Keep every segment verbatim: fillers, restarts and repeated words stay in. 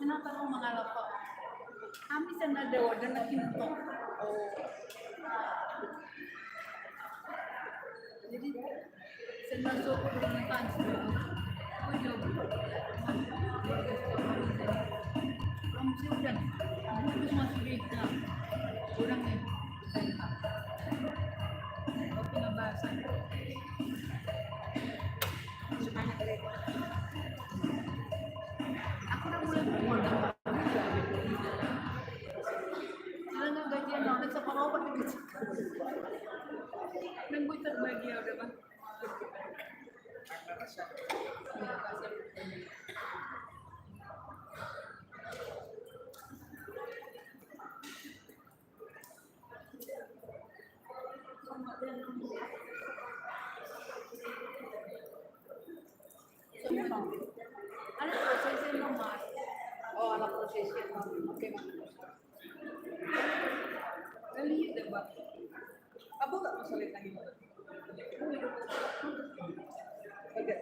Kenapa kau mengalap, Pak? Kami sana ada wadah lagi nonton. Oh. Jadi, sandal sopir dengan pants. Oh, iya. Belum sih, udah. Bungkus masih di dalam. Kurang ya. Oke, nggak basah. Aku udah mulai, mulai. Bilang gajian, udah separuh apa dikit. Dan gue terbahagia udah, Bang. Ada prosesnya, Mas. Oh, ada prosesnya. Oke, Mas. Lihat deh, Bang. Apa nggak masalah lagi? Oke.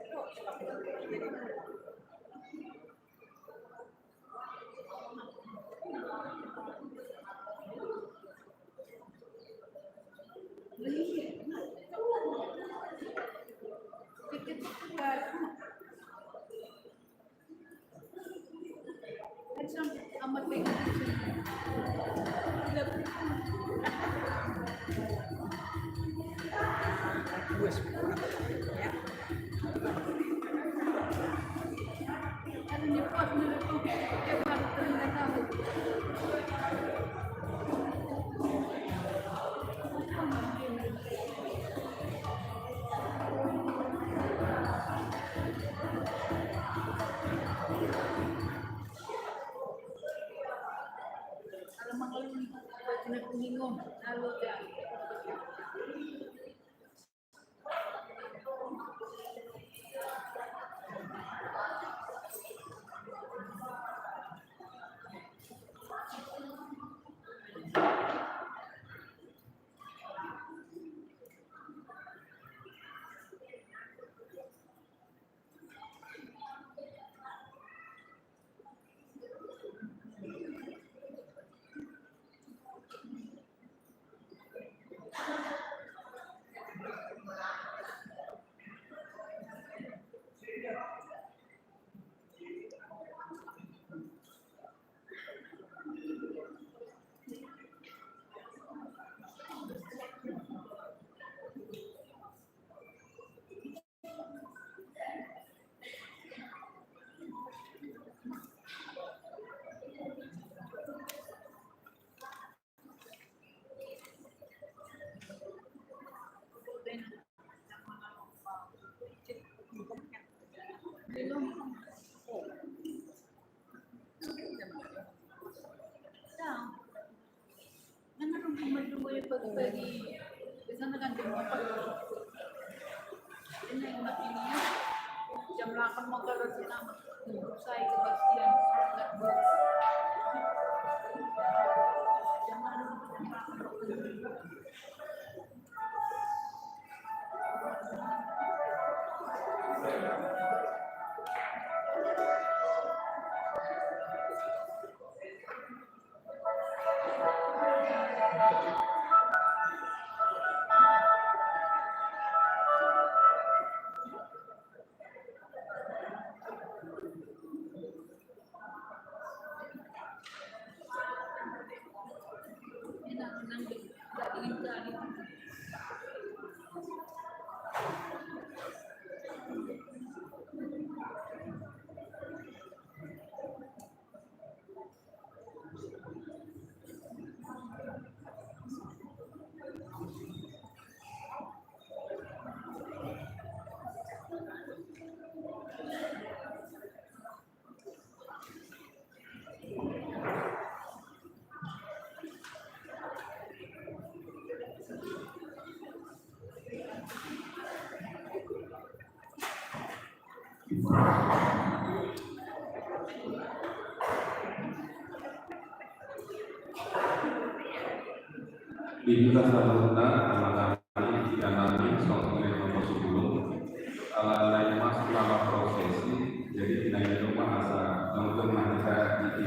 Kan ada pagi-pagi. Biasanya kan jam empat. Ini yang makin ini, jam delapan mau keluar rumah. Saya kepastian. Jam delapan. Di kita saluhutna, amang nami, inang nami, songon i ma, Bos Bulung. Ala nai ma selama prosesi, jadi nai ma asa nongkrong ma hita di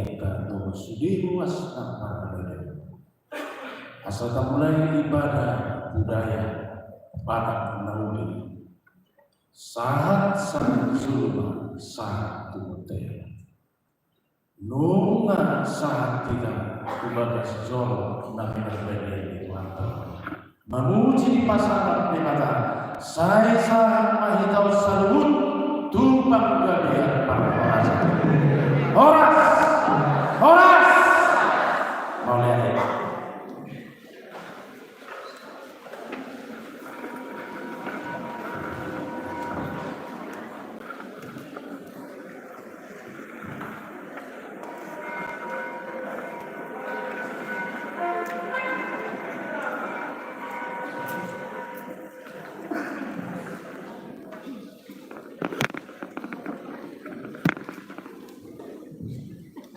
hita dohot sude ruas na parlele. Asa tamulai ibadah budaya Batak na uli. Sahat sahat jolma, sahat tu bontean. Nunga sahat hita tu bagas joro na pinarbadia ni Tuhanta. Mamuji pasangap Debata, sai sahat ma hita on saluhut tu panggabean parhorasan. Horas! Horas! Mauliate.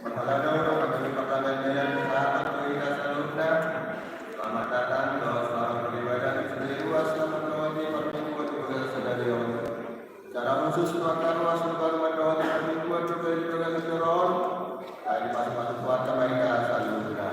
Marhalado, marhalado panggabean ni hita saluhutna. Selamat datang dohot selamat beribadah di sude ruas na mardongan di parmingguon di bagasan sadari on. Secara khusus tu angka ruas na baru mardongan di parmingguon dope di bagasan joro on, sai dipasupasu Tuhanta ma hita saluhutna.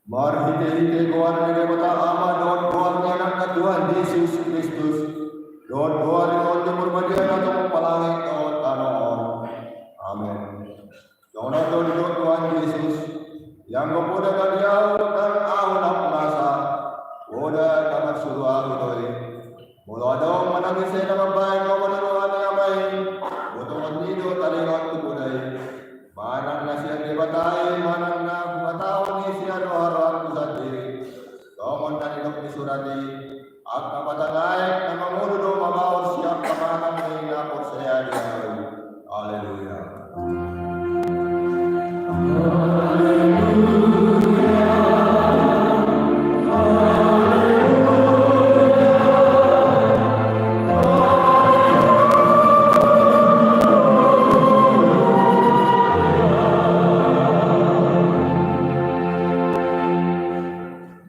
Marhitehite goar ni Debata Ama dohot goar ni Anakna Tuhan Jesus Kristus, dohot goar ni Tondi Porbadia na tumompa langit dohot tano on. Amen. Dohonon do didok Tuhan Jesus: Ianggo poda ma di Ahu, ndang Ahu na hupunasa, poda na marsuru Ahu do i. Molo adong manang ise na mambahen lomo ni roha ni Ama i, botohon ni i do taringot tu poda i. Manang na sian Debata i, manang na huhatahon i sian roharohangku sandiri. Songon na nidok ni surat i: Angka mata ni aek na mangolu do mabaor sian panganan ni na porsea di Ahu. Haleluya.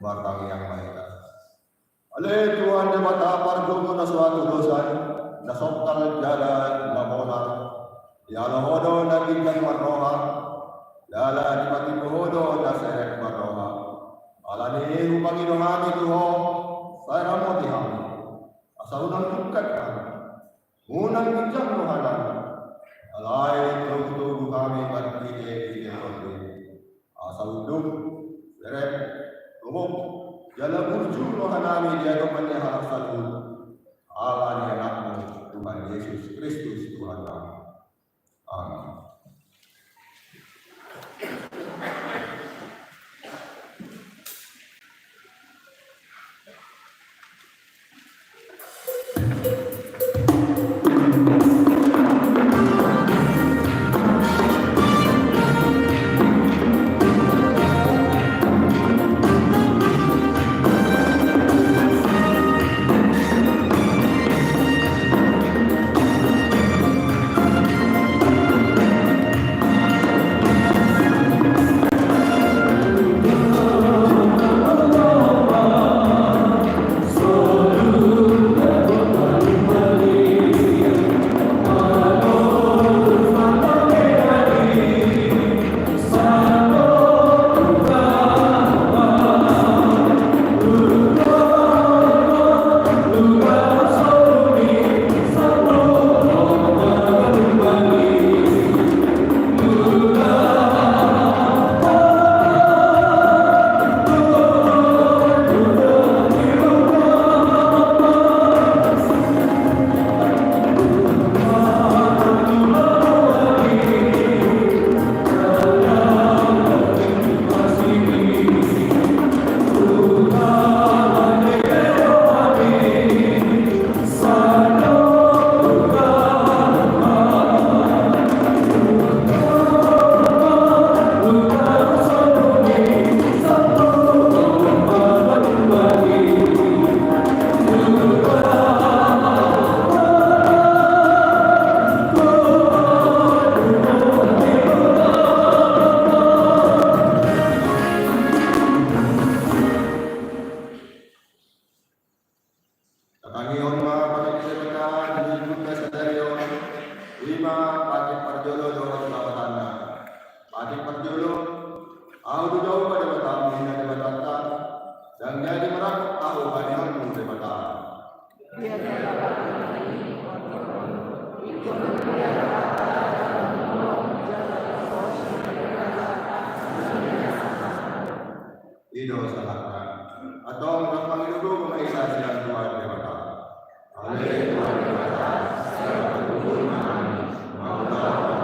Martangiang ma hita. Ale Tuhan Debata pardomu na so hatudosan, na songkal jala na bonar, dialo Ho do na ginjang marroha, jala dipatimbul Ho do na serep marroha. Alani i hupangido hami tu Ho, sai ramoti hami, asa unang dungkon hami, unang ginjang rohanami. Alai togutogu hami marhitehite Tondim, asa unduk, serep, gogop, jala burju rohanami di adopan ni halak saluhut. Ala ni Anakmu Tuhan Jesus Kristus Tuhannami. Amin. Ahu do Jahowa Debatam, ninna Debatanta, ndang jadi marangkup ahu bani hamu Debata. I do sahatna. Antong rap mangido gogo ma hita sian Tuhan Debata. Ale Tuhan Debata, sai marhundul ma hami mangula.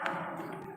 Amen.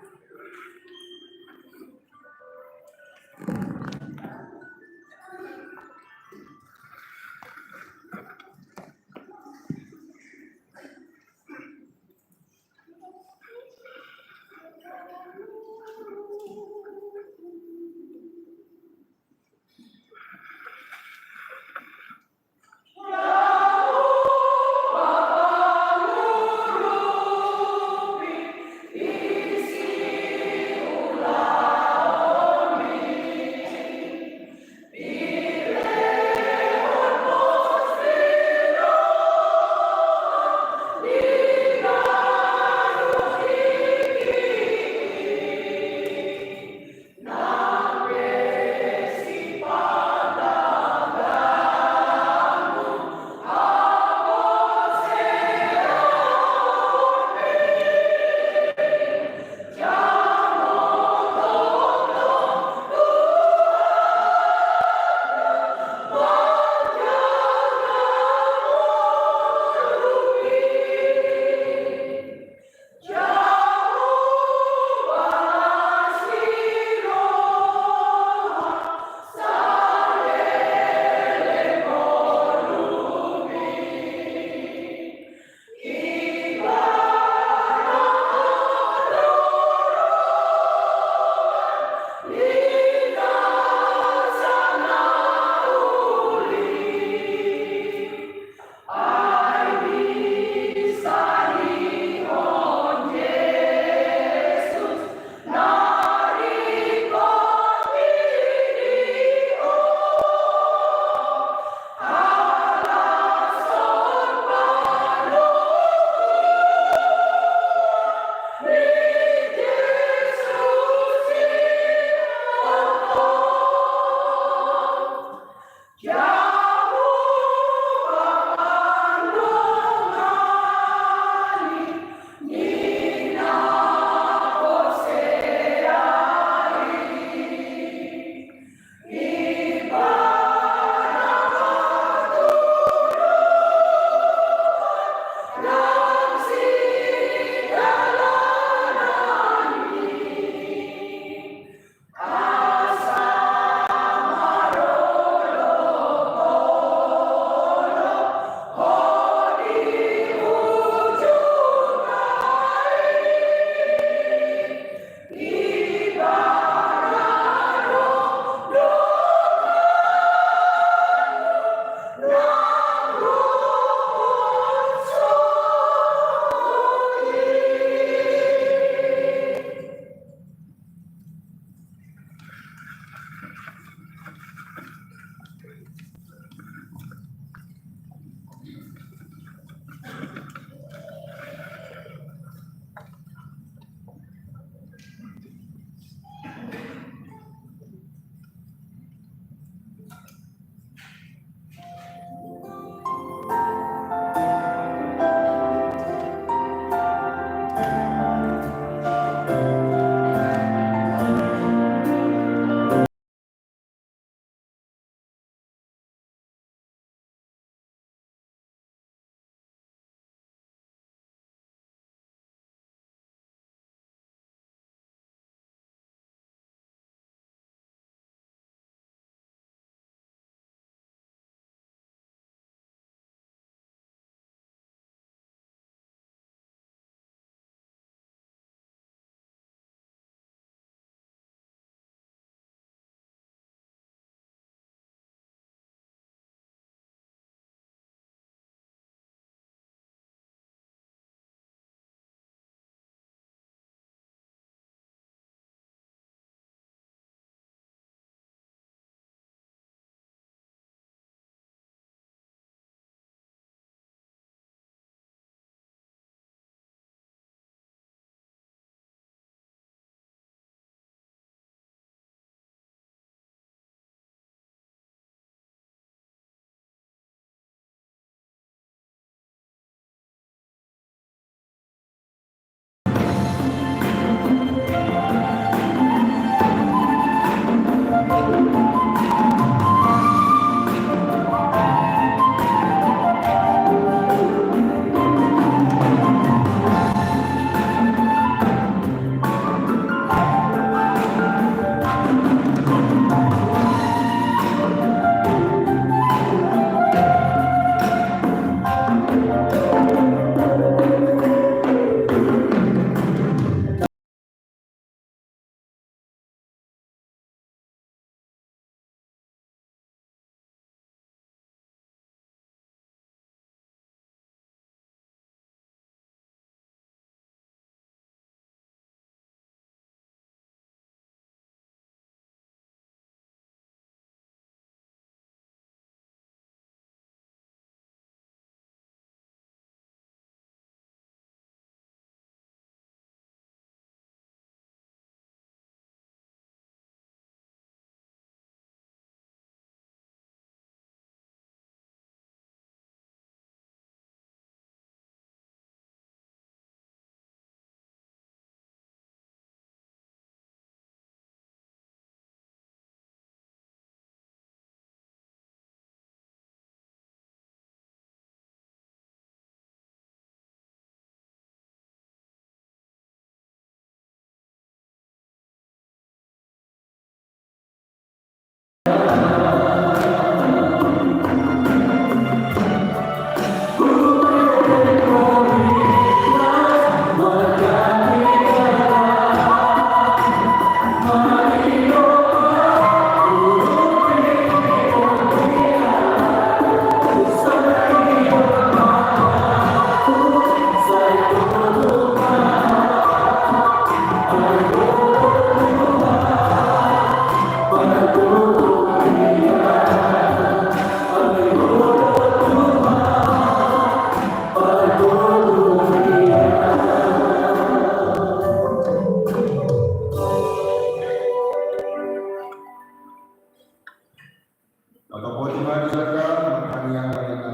Maka poting ma di saka, martangiang ma hita.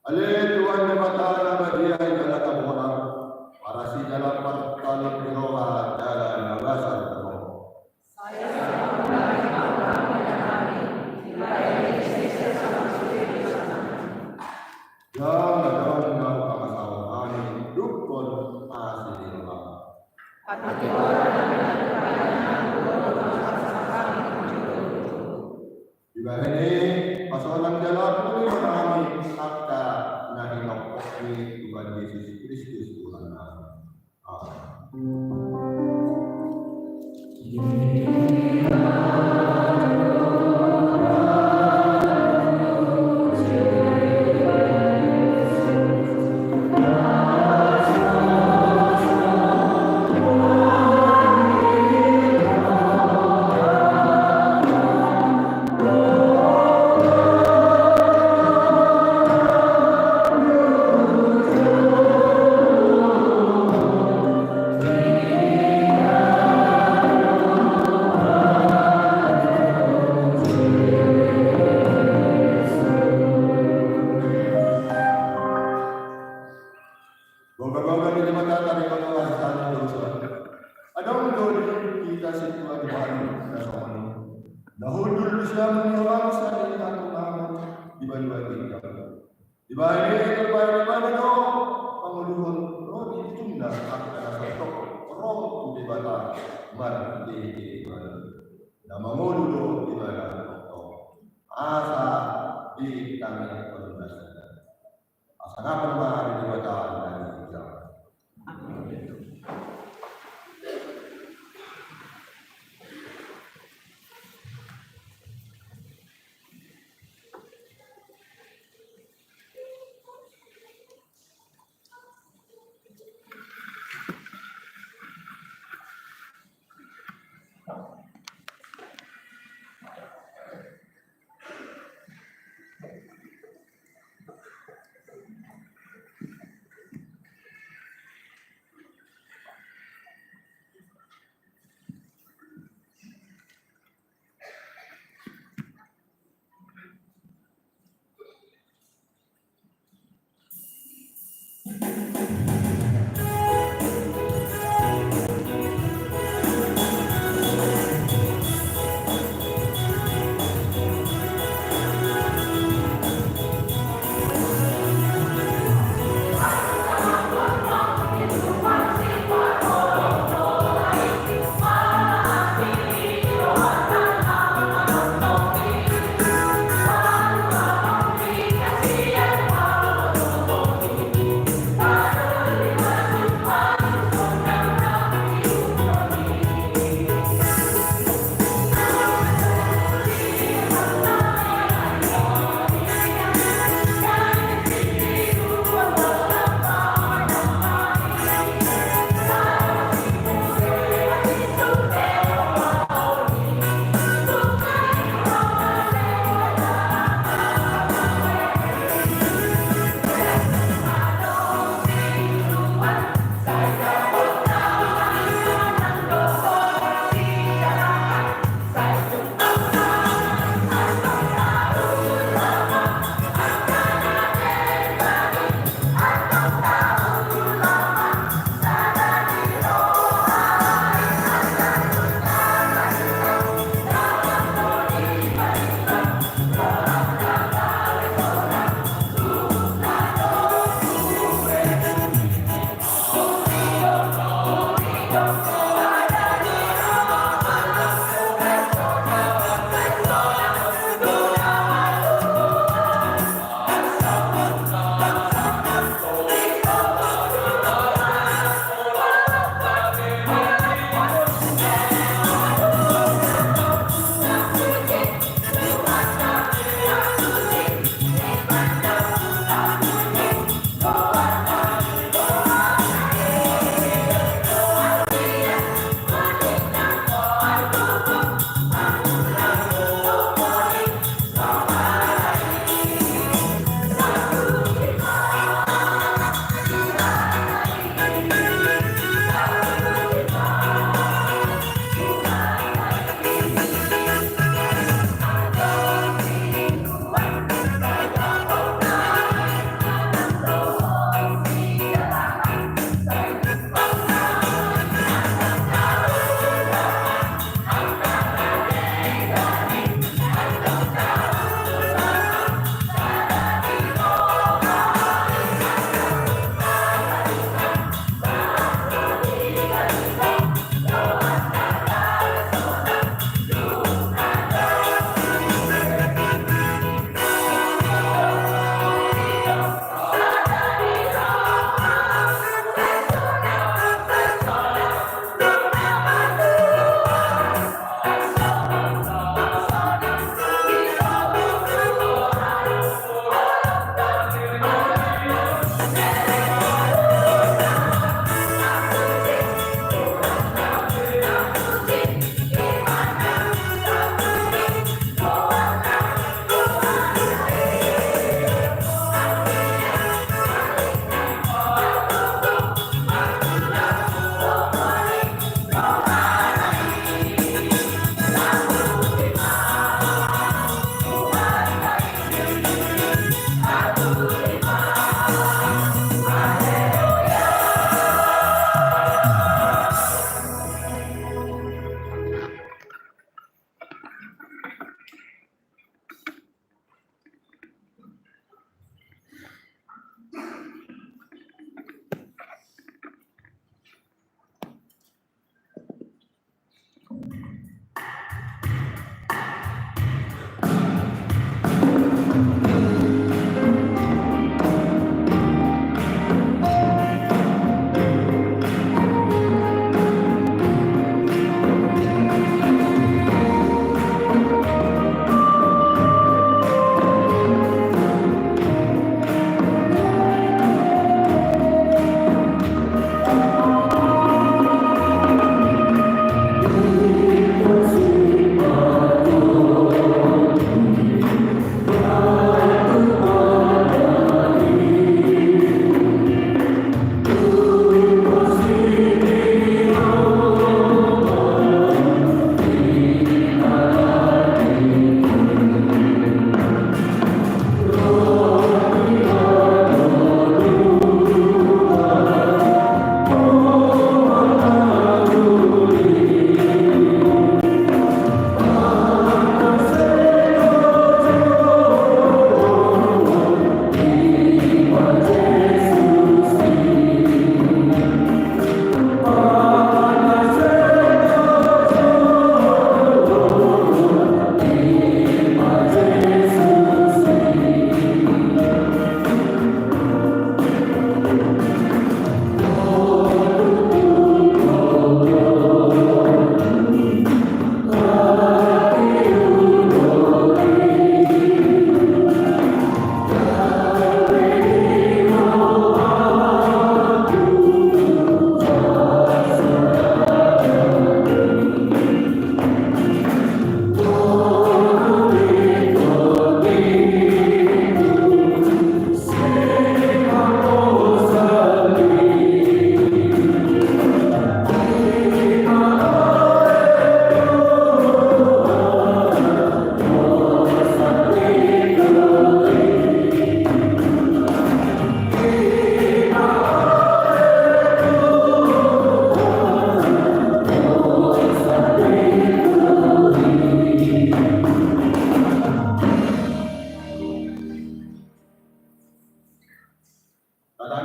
Ale Tuhan Debata na badia, jala taboan, parasi jala partalup ni roha, jala na basa ni roha. Jala dang na pangasahon hami, dumhon asi ni roha. Dibahen i, pasolang jala puli ma hami angka na hinophop ni Tuhan Jesus Kristus Tuhannami. Amen. Bogaboga ni Debata taringot tu hasesaan ni dosa. Adong do di hita sintua ni baru na songon i. Na hundul do siamun ni habangsa ni hatungangan di banua tingki. Dibahen i, tarbahen ibana do pangoluhon ro di ujungna angka na so tongtong ro tu Debata marhite ibana. Na mangolu do ibana tongtong. Asa ditangihon nasida. Asa ngapar ma di Debata na di hujal.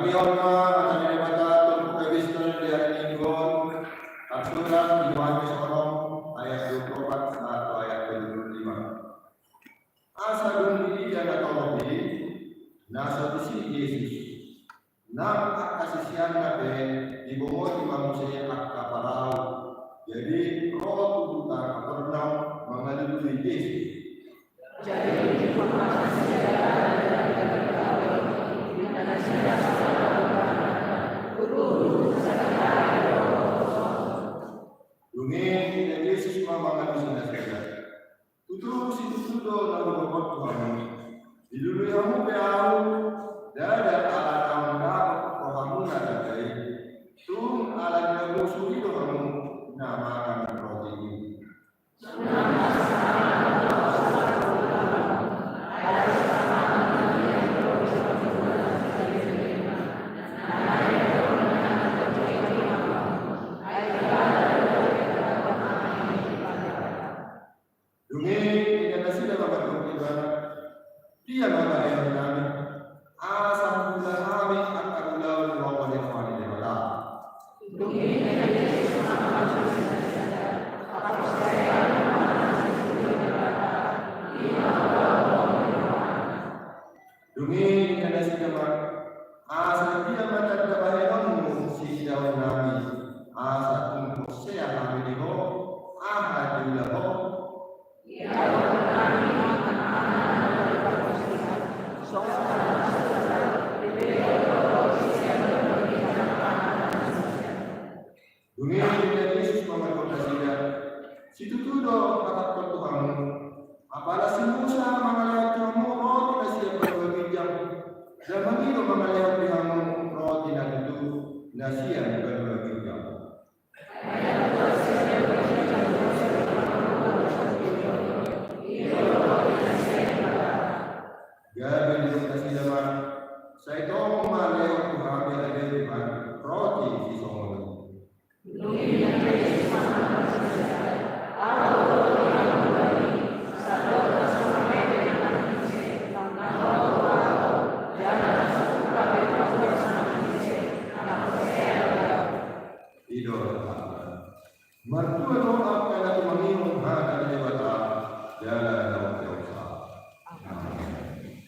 Martangiang ma hata ni Debata tu pepis ni ari Minggu on, tarsurat di Yohanes onom ayat dua puluh empat sahat tu ayat dua puluh lima. Asa dung diida na torop i, na so disi Jesus, nang angka siseanna pe dibongoti ma muse angka parau. Jadi ro tu huta Kapernaum mangalului Jesus. Dung i nida Jesus ma mangalusi nasida: Tutu situtu do na hudok tu hamu, dilului hamu pe ahu, ndada ala naung dapot rohamuna tanda i, tung ala ni na bosu i do hamu na mangan roti i. Dung i nida nasida ma mandok tu ibana: Dia ma bahenon nami, asa huula hami angka ulaon na mauliate ni Debata? Dung i nida nasida ma: Asa dia ma tanda bahenonmu siidaon nami, asa tung porsea hami di ho, aha diula ho? Dung i nida Jesus ma mandok tu nasida: Situtu do huhatahon tu hamu, apala si Musa mangalehon tu hamu roti na sian banua ginjang, damang i do mangalehon di hamu roti na tutu na sian banua ginjang. Gabe didok nasida ma: Sai tong ma lehon tu hami ale Tuhan roti sisongon i. I do hata. Martua do angka na tumangihon hata ni Debata jala na umpeopsa. Amen.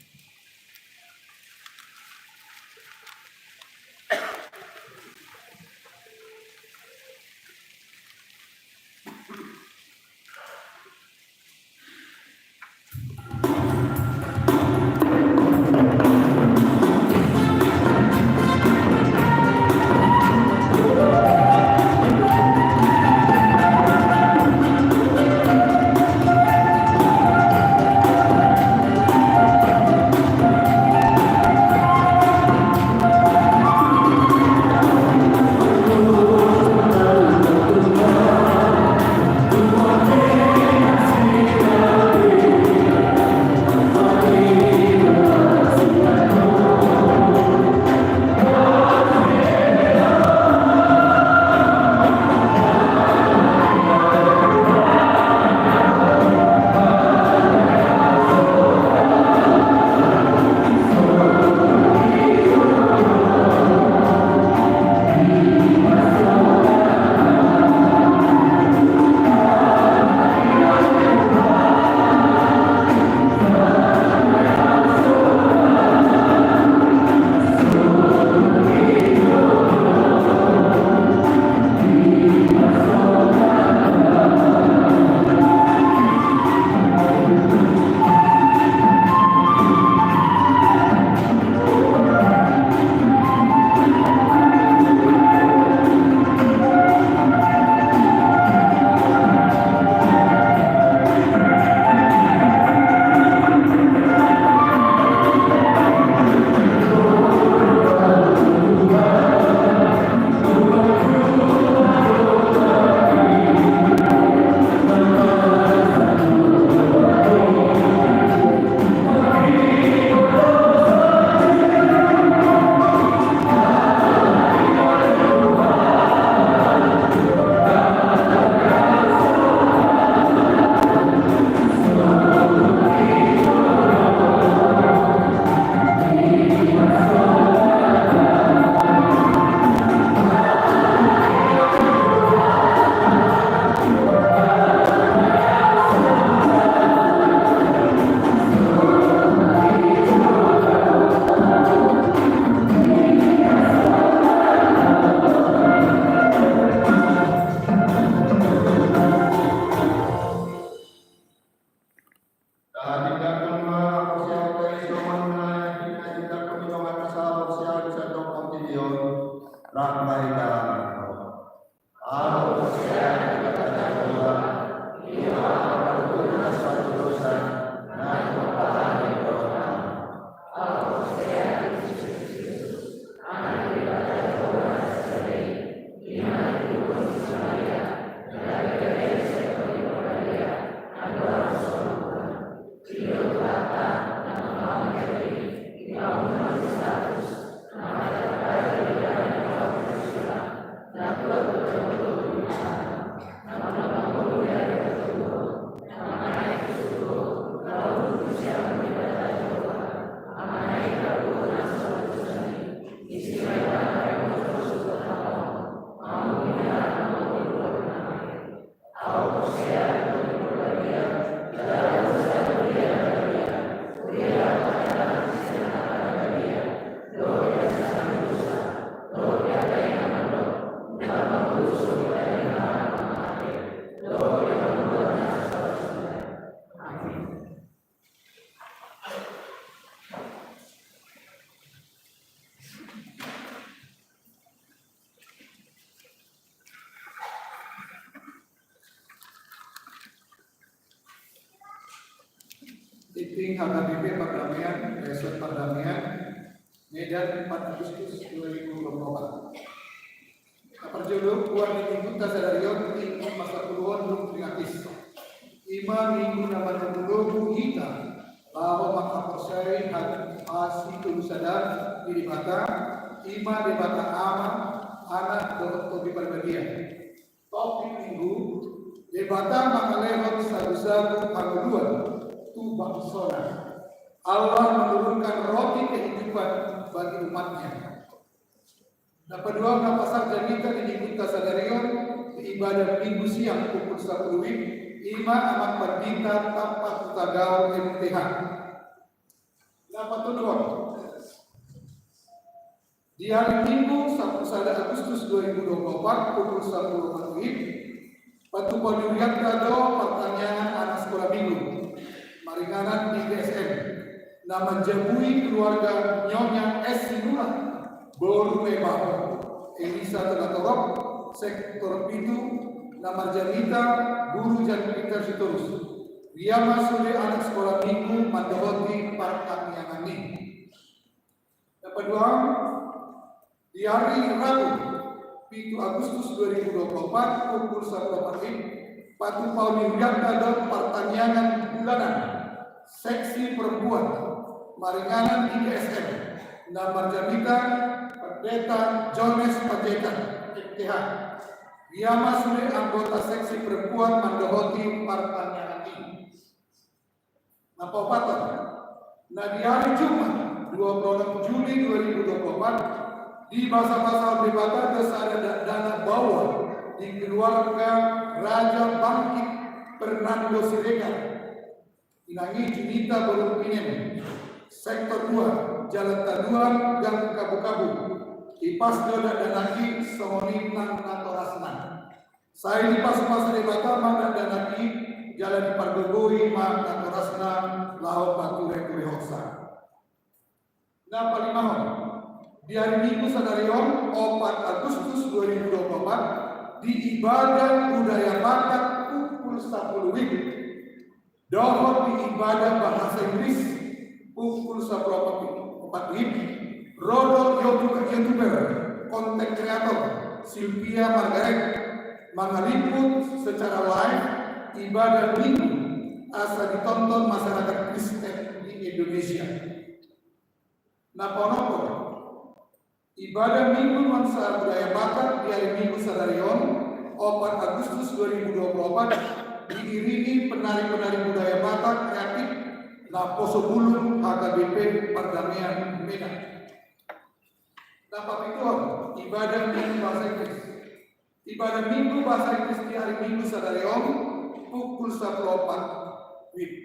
Marhite Ahu porsea di Debata Jahowa, ia ma parguru na so dosa, na pomparan ni roha. Ahu porsea di Jesus Kristus, Anak ni Debata Jahowa na so dei, i ma dipangku di Maria, jala digadei sian Tondi Parbadia, andorang so mangkuburan. Tingting H K B P Pardamaian, Resort Pardamaian, Medan, empat Agustus dua ribu dua puluh empat. Na parjolo, goar ni Minggunta sadari on, Minggu pasampuluhon dung Trinitatis. I ma Minggu na manogunogu hita laho manghaporseai ha-, hasitolusadan di Debata, i ma Debata Ama, Anak dohot Tondi Parbadia. Topik Minggu: Debata mangalehon sagusagu hangoluan tu bangsona. Allah menurunkan roti kehidupan bagi umat-Nya. Na paduahon, na pasar jamita di Minggunta sadari on di ibadah Minggu siang pukul sampulu WIB, i ma Amang Pandita Tampak Hutagaol, M T H. Na patoluhon, di hari Minggu sampulu sada Agustus dua ribu dua puluh empat pukul sampulu opat WIB, patupahon ni hurianta do partangiangan anak sekolah Minggu maringanan di G S M, na manjamui keluarga Nyonya S Sinurat, boru Mebaho, Elisa Tenggatorop, sektor pitu, na marjamita Guru Jan Peter Sitorus. Ia ma sude anak sekolah Minggu mandohoti partangiangan i. Na paduahon, di hari Rabu, pitu Agustus dua ribu dua puluh empat, pukul sampulu opat WIB, patupahon ni hurianta do partangiangan bulanan seksi perempuan maringanan di G S M, na marjamita Pendeta Jones Panjaitan, M T H. Ia ma sude anggota seksi perempuan mandohoti partangiangan i. Na paopathon, na di hari Jumat, dua puluh enam Juli dua ribu dua puluh empat, dibasabasahon Debata do sada dakdanak baoa di keluarga Raja Bangkit, Fernando Siregar. Inang i Junita boru Pinem, sektor dua, Jalan Taduan, Gang Kabu-Kabu. Ipas do dakdanak i songon i nang natorasna. Sai dipasupasu Debata ma dakdanak i, jala dipargogoi ma natorasna laho pature-turehonsa. Na palimahon, di hari Minggu sadari on, opat Agustus dua ribu dua puluh empat, di ibadah budaya Batak pukul sampulu WIB, dohot di ibadah bahasa Inggris pukul sampulu opat WIB, ro do youtuber, youtuber, content creator Sylvia Margaret mangaliput secara live ibadah Minggu asa ditonton masyarakat Kristen di Indonesia. Na paonomhon, ibadah Minggu nuansa budaya Batak di hari Minggu sadari on, opat Agustus dua ribu dua puluh empat, diiringi penari-penari budaya Batak kreatif Naposobulung H K B P Pardamaian Medan. Na papituhon, ibadah Minggu bahasa Inggris. Ibadah Minggu bahasa Inggris di hari Minggu sadari on, pukul sampulu opat WIB.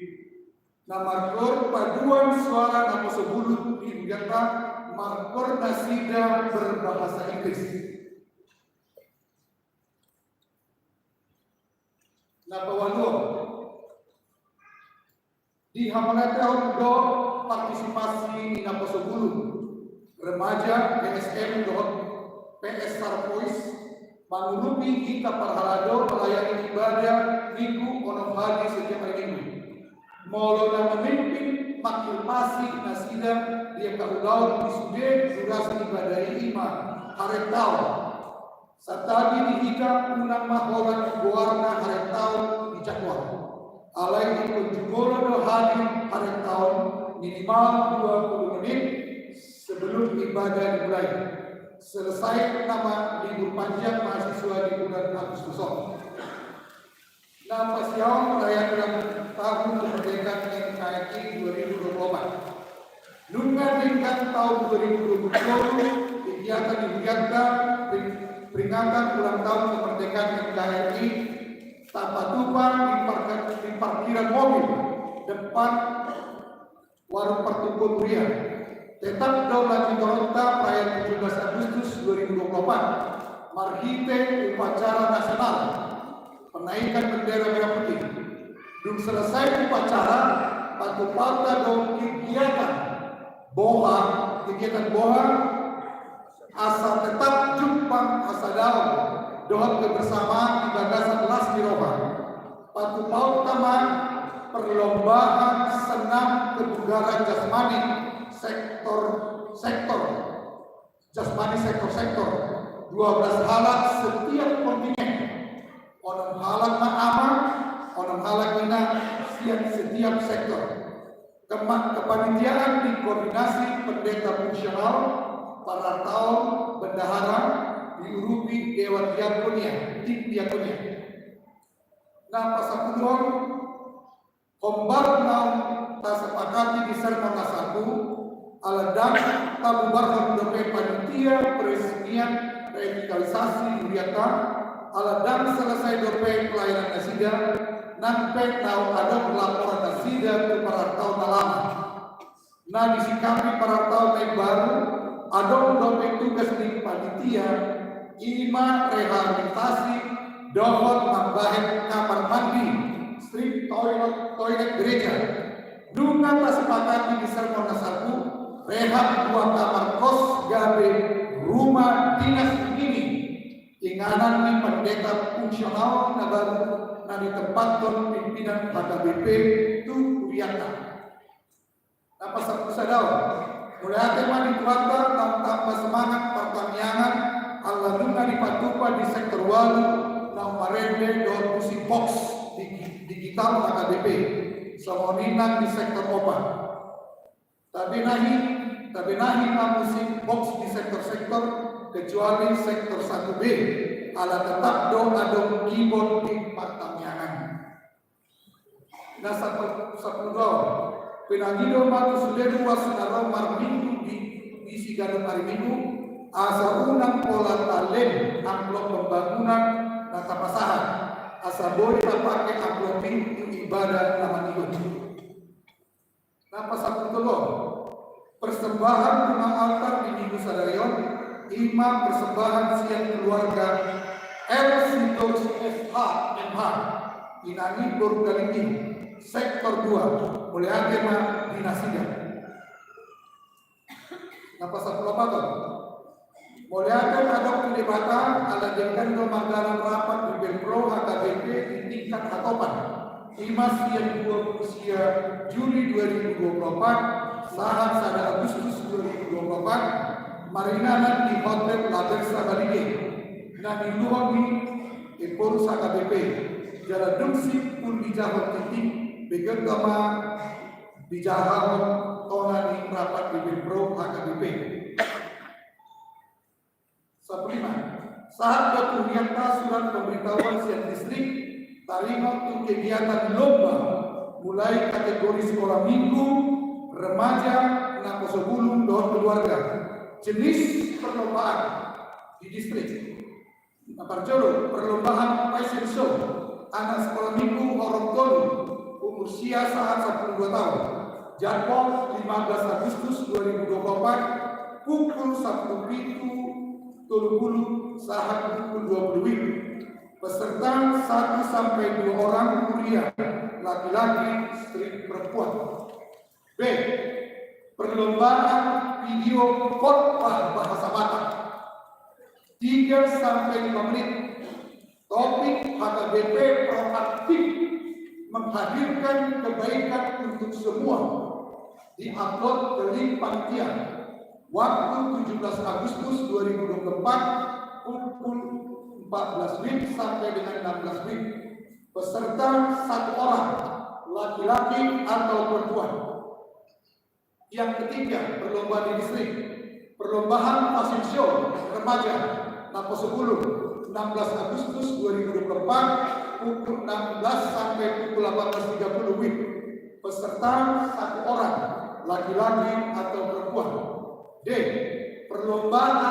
Na margor paduan suara Naposobulung di hurianta, margor nasida berbahasa Inggris. Na paualuhon, dihamauliatehon do partisipasi ni Naposobulung, remaja, G S M dohot P S Sarpois, mangurupi hita parhalado melayani ibadah Minggu onom hali setiap hari Minggu. Molo na memimpin manghilpasi nasida di angka ulaon di sude durasi ibadah i, ima harentaon. Santabi di hita unang ma holan goarna harentaon di jadwal. Alai ingkon jumolo do hadir harentaon minimal dua puluh menit sebelum ibadah dimulai. Selesai nama libur panjang mahasiswa di bulan Agustus on. Na pasiaon perayaan ulang tahun kemerdekaan N K R I dua ribu dua puluh empat. Nunga denggan tahun dua ribu dua puluh, kegiatan di Hurianta, pering-, peringatan ulang tahun kemerdekaan N K R I tapatupa di parka-, di parkiran mobil depan Warung Pertukuan Huria. Tetap do lanjutonta perayaan tujuh belas Agustus dua ribu dua puluh empat, marhite upacara nasional penaikan bendera merah putih. Dung selesai upacara, patupanta do kegiatan boha, kegiatan boha, asa tetap jumpang hasadaon dohot kebersamaan di bagasan las ni roha. Patupaonta ma perlombaan senam kebugaran jasmani sektor-sektor. Jasmani sektor-sektor. Dua belas halak setiap kontingen. Onom halak ma ama, onom halak ina sian setiap sektor. Kema-, kepanitiaan dikoordinasi pendeta fungsional, parartaon, bendahara, diurupi dewan diakonia, tim diakonia. Na pasampuluhon, hombar naung tasepakati di sermon na salpu, ala ndang tabubarhon dope panitia peresmian revitalisasi Hurianta, ala ndang selesai dope pelayanan nasida, nang pe naung adong laporan nasida tu parartaon na lama. Na disikapi parartaon na imbaru, adong dope tugas ni panitia, ima rehabilitasi dohot mambahen kamar mandi, street toilet, toilet gereja. Nunga tasepakati di sermon na salpu, rehab dua kamar kos gabe rumah dinas ini. Inganan ni pendeta fungsional na baru na ditempathon pimpinan H K B P tu Hurianta. Na pasampulu sada on. Mauliate ma di Tuhanta naung tamba semangat partangiangan ala nunga dipatupa di sektor ualu naung marende dohot musim box di-, digital H K B P. Songon i nang di sektor opat. Tabenahi, tabenahi ma musim box di sektor-sektor kecuali sektor satu B. Ala tetap do adong keyboard di partangiangan. Na sampulu, sampulu dua on. Pinangido ma tu sude ruas na ro marminggu di, di siganup ari Minggu, asa unang pola talem amplop pembangunan na tapasahat, asa boi tapake amplop i tu ibadah na mangihut. Na pasampulu tolu on. Persembahan bunga altar di Minggu sadari on, ima persembahan sian keluarga L Sitorus S H M H, inang i boru Galinggi, sektor dua, mauliate ma di nasida. Na pasampulu opat on. Mauliate ma adong tu Debata, ala denggan do mardalan rapat di Bidang Pro H K B P di tingkat hatopan. Ima sian dua puluh sia Juli dua ribu dua puluh empat, sahat sada Agustus dua ribu dua puluh empat, maringanan di Hotel La Bersa Balige. Na niuluhon ni Ephorus H K B P, jala dung simpul dijahahon tintin, begeonta ma dijahahon tona ni rapat di Bidang Pro H K B P. Sampulu lima. Sahat do tu hurianta surat pemberitahuan sian distrik, taringot tu kegiatan lomba, mulai kategori sekolah minggu, remaja, naposobulung dohot keluarga. Jenis perlombaan di distrik. Na parjolo, perlombaan fashion show anak sekolah minggu horong tolu, umur sia sahat sampulu dua taon. Jadwal lima belas Agustus dua ribu dua puluh empat, pukul sampulu pitu tolu pulu sahat pukul dua pulu WIB. Peserta satu sampai dua orang huria, laki-laki, istri, perempuan. B. Perlombaan video khotbah bahasa Batak. sampai lima menit. Topik H K B P proaktif, menghadirkan kebaikan untuk semua. Di-upload ke link panitia. Waktu tujuh belas Agustus dua ribu dua puluh empat, pukul empat belas WIB sampai dengan enam belas WIB. Peserta satu orang, laki-laki atau perempuan. Yang ketiga, perlombaan di distrik. Perlombaan fashion show remaja Napo sepuluh, enam belas Agustus dua ribu dua puluh empat, pukul enam belas sampai pukul delapan belas tiga puluh WIB. Peserta satu orang, laki-laki atau perempuan. D, perlombaan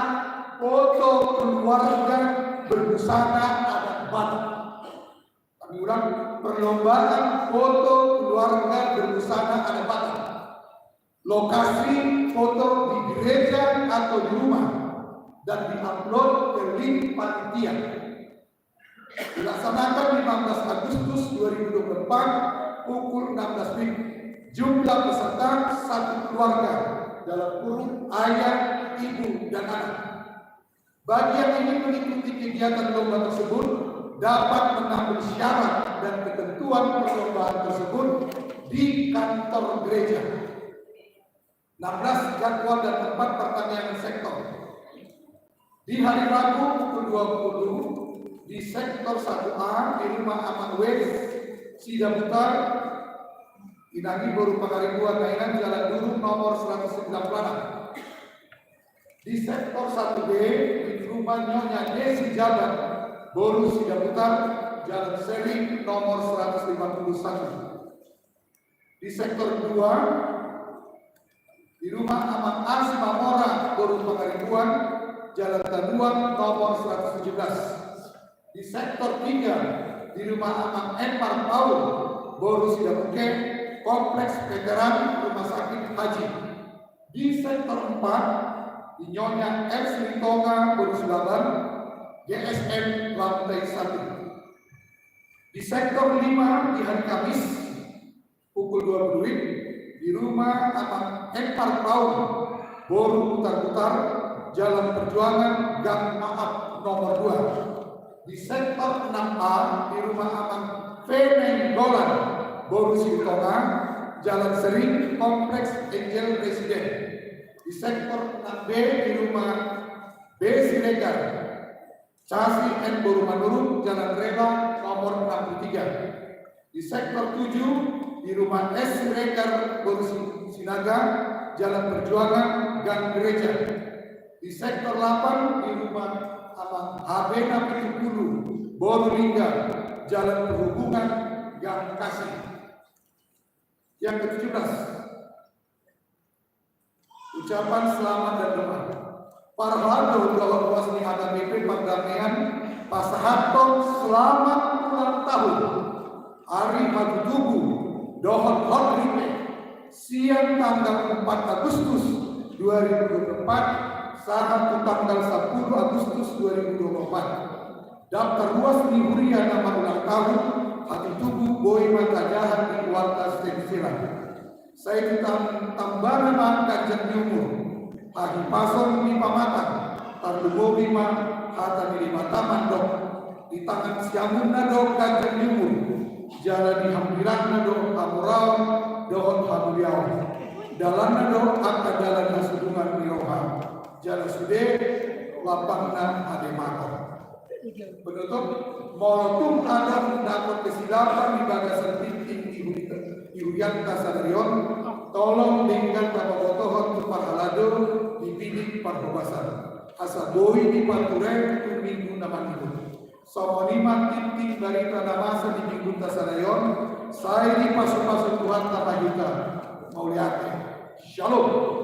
foto keluarga berbusana adat Batak. Kami ulang, perlombaan foto keluarga berbusana adat Batak. Lokasi foto di gereja atau di rumah dan di-upload ke link panitia. Dilaksanakan lima belas Agustus dua ribu dua puluh empat, pukul enam belas WIB. Jumlah peserta satu keluarga, dalam kurung ayah, ibu, dan anak. Bagi yang ingin mengikuti kegiatan lomba tersebut, dapat mengambil syarat dan ketentuan perlombaan tersebut di kantor gereja. Enam belas, jadwal dan tempat pertandingan sektor. Di hari Rabu pukul dua puluh di sektor satu A di rumah Amang W Sidabutar, Inangi boru Pangaribuan, Nainan, Jalan Duru nomor seratus sembilan puluh enam. Di sektor satu B, di rumah Nyonya Desi Jabat, boru Sidabutar, Jalan Sering nomor seratus lima puluh satu. Di sektor dua, di rumah Amang A Simamora, boru Pangaribuan, Jalan Tanuang nomor seratus tujuh belas. Di sektor tiga, di rumah Amang M Marpaung, boru Sidabuke, Kompleks Veteran Rumah Sakit Haji. Di sektor empat, di Nyonya R Silitonga, boru Silaban, G S M lantai satu. Di sektor lima, di hari Kamis, pukul dua puluh WIB, di rumah Amang M Marpaung, boru Butarbutar, Jalan Perjuangan, Gang Maaf nomor dua. Di sektor enam A, di rumah Amang V Nainggolan, boru Silitonga, Jalan Sering, Kompleks Angel Residen. Di sektor enam B, di rumah B Siregar, Casi N boru Manurung, Jalan Rela nomor enam puluh tiga. Di sektor tujuh, di rumah S Siregar, boru Si-, Sinaga, Jalan Perjuangan, Gang Gereja. Di sektor delapan, di rumah Amang H B Napitupulu, boru Lingga, Jalan Perhubungan, Gang Kasih. Yang ketujuh belas, ucapan selamat dan doa. Parhalado dohot ruas ni H K B P Pardamean pasahathon selamat ulang tahun, ari hatutubu dohot hot ripe, sian tanggal empat Agustus dua ribu dua puluh empat sahat tu tanggal sepuluh Agustus dua ribu dua puluh empat. Daftar ruas ni huria na marulang tahun hatutubu boi ma tajaha di warta Sensela. Sai ditam-, tambana ma ganjang ni umur, hahipason ni pamatang, tarlumobi ma hata ni Debata mandok: Di tangan siamunna do ganjang ni umur, jala di hambirangna do hamoraon dohot hamuliaon. Dalanna do angka dalan hasudungan ni roha, jala sude lapangna hadematon. Penutup, molo tung adong dapot kesilapan di bagasan tingting di huri-, di hurianta sadari on, tolong denggan tapabotohon tu parhalado di bilik parhobasan, asa boi dipature tu minggu na mangihut. Songon i ma tingting barita na masa di minggunta sadari on, sai dipasupasu Tuhanta ma hita. Mauliate. Shalom.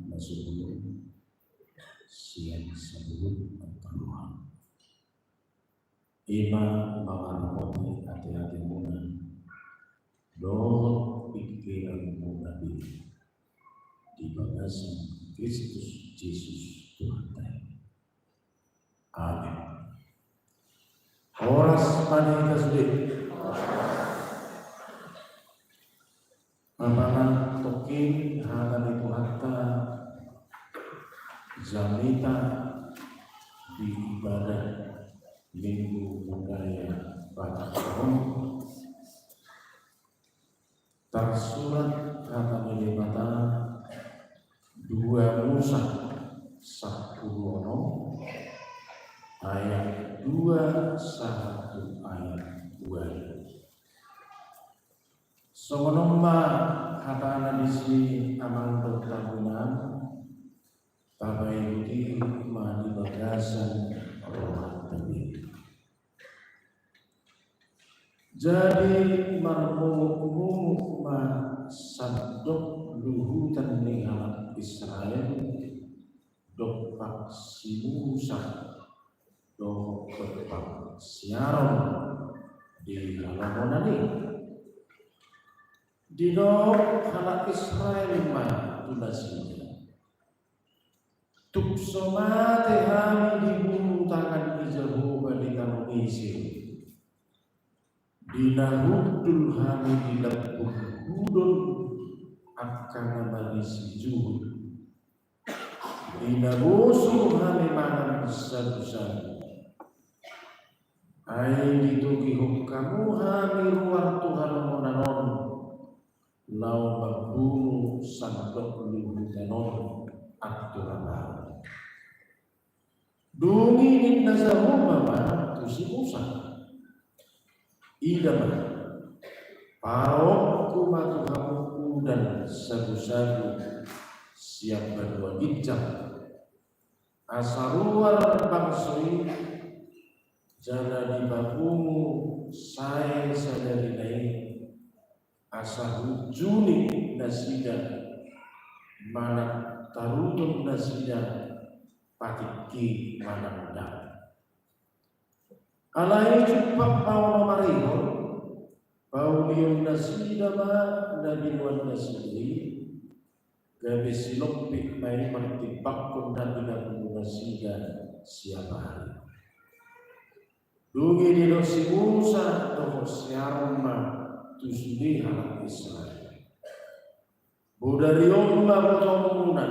Nasumurung sian saluhut angka roha. Ima mangaramoti ateate muna dohot pingkiran muna be di bagasan Kristus Jesus Tuhanta. Amin. Horas ma di hita sude. Apala tongkin hata ni Tuhanta jamita di ibadah Minggu Budaya Batak on, tarsurat hata ni Debata dua Musa sampulu onom ayat dua sahat tu ayat dua. Songon on ma hatana disi amang dohot hamu inang, tapaihut-ihut ma di bagasan rohanta be. Jadi marmomuk-momuk ma sandok luhutan ni halak Israel dompak si Musa dohot dompak si Aron di halamonan i. Didok halak Israel ma tu nasida: Tung so mate hami dibunu tangan ni Jahowa di tano Mesir, di na hundul hami di lambung hudon angka na marisi juhut, di na bosur hami mangan sagusagu. Ai ditogihon hamu hami ruar tu halamonan on, laho mambunu sandok luhutan on, andorang. Dung i ninna Jahowa ma tu si Musa: Ida ma, paroonku ma tu hamu udan sagusagu sian banua ginjang, asa ruar bangso i, jala dipapungu sae sadari na i, asa huunjuni nasida manang taruton nasida patikki manang ndang. Alai jumpang ma onom ari on, paulion nasida ma na binoan nasida i, gabe silompit ma i martimbangkon na pinabunu nasida siap ari. Dung i didok si Musa dohot si Aron ma tu sude halak Israel: Bodari on ma botoonmuna,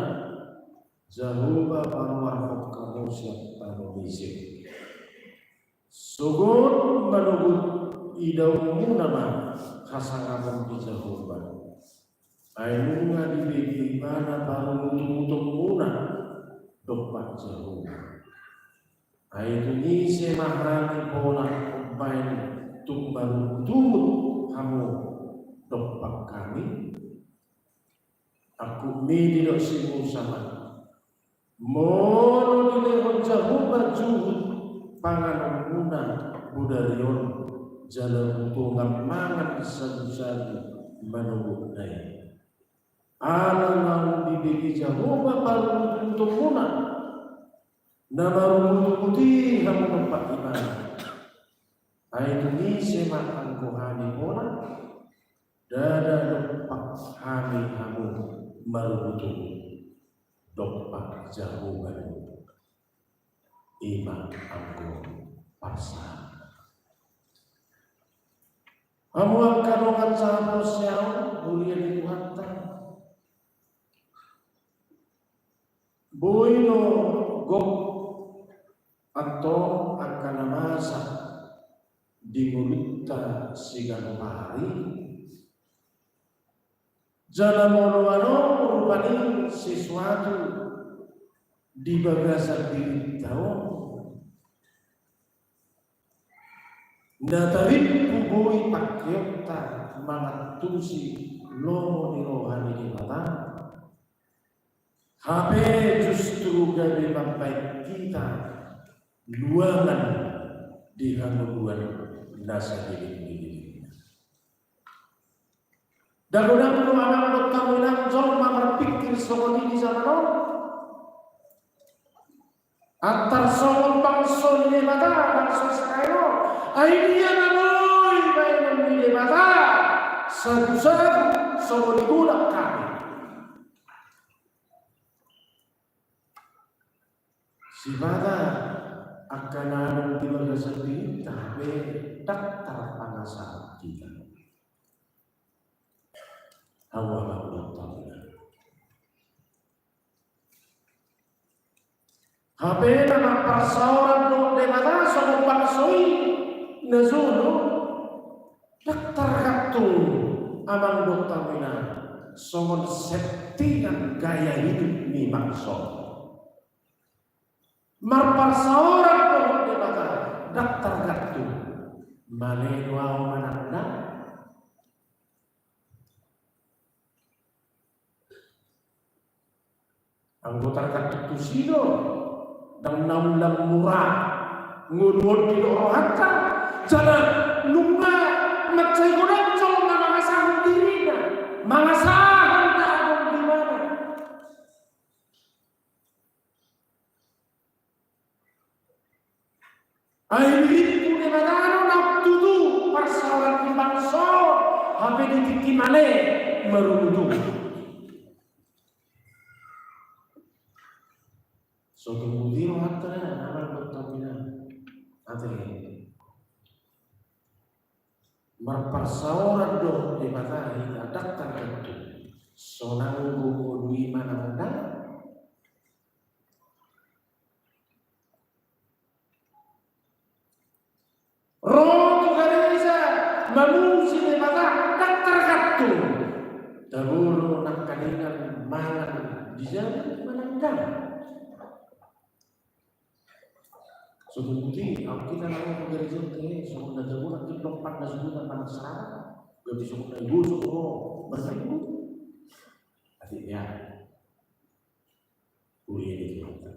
Jahowa paruarhon hamu sian tano Mesir. Sogot manogot idaonmuna ma hasangapon di Jahowa. Ai nunga dibege ibana parungutungutonmuna dompak Jahowa. Ai tung ise ma hami pola umbaen tung marungutungut hamu dompak hami? Angkup ni didok si Musa ma: Molo dilehon Jahowa juhut panganonmuna bodari on, jala butongan mangan sagusagu manogotna i, ala naung dibege Jahowa parungutungutonmuna, na marungutungut i hamu dompak ibana. Ai tung ise ma anggo hami pola? Ndada dompak hami hamu marungutungut, dompak Jahowa do. Ima anggo parsahatan. Hamu angka dongan sahaporseaon, huria ni Tuhanta. Boi do gok antong angka na masa di ngolunta siganup ari. Jala molo adong rupani sesuatu di bagasan dirinta on na tarimpu boi pangkeonta mangantusi lomo ni roha ni Debata, hape justru gabe mambaen hita luangan di hangoluan na sagiling-giling. Dagodang do amang dohot hamu inang jolma marpingkir songon i di jaman on. Antar songon bangso ni Debata, bangso Israel on. Ai dia na boi baenon ni Debata sagusagu songon i godang hami. Sipata angka na adong di bagasan dirinta pe ndang tarpangasahon hita. Hamu amang dohot hamu inang. Hape na marparsaoran dohot Debata songon bangso i na jolo, ndang targantung amang dohot hamu inang songon settingan gaya hidup ni bangso. Marparsaoran dohot Debata ndang targantung. Male do ahu manang ndang. Anggo targantung tusi do, ndang na unang mura ngoluhon di rohanta, jala nunga mansai godang jolma mangasahon dirina, mangasahon na adong di ibana. Ai dirinta Debata do na tutu parsaoran ni bangso, hape di tingki male marungutungut. So tung boti rohanta na, amang dohot hamu inang. Ate. Marparsaoran dohot Debata hita ndang targantung. So nanggo ngolu i manang ndang. Ro tu gareja mamuji Debata ndang targantung. Tabo do nangkaningan mangan di jabu manang ndang. So tung boti, anggo hita na ro tu gareja on, songon na tabo nangkin lompan na sude manang sarapan. Gabe songon na i do songon ro marminggu. Ate ya. Huria ni Tuhanta.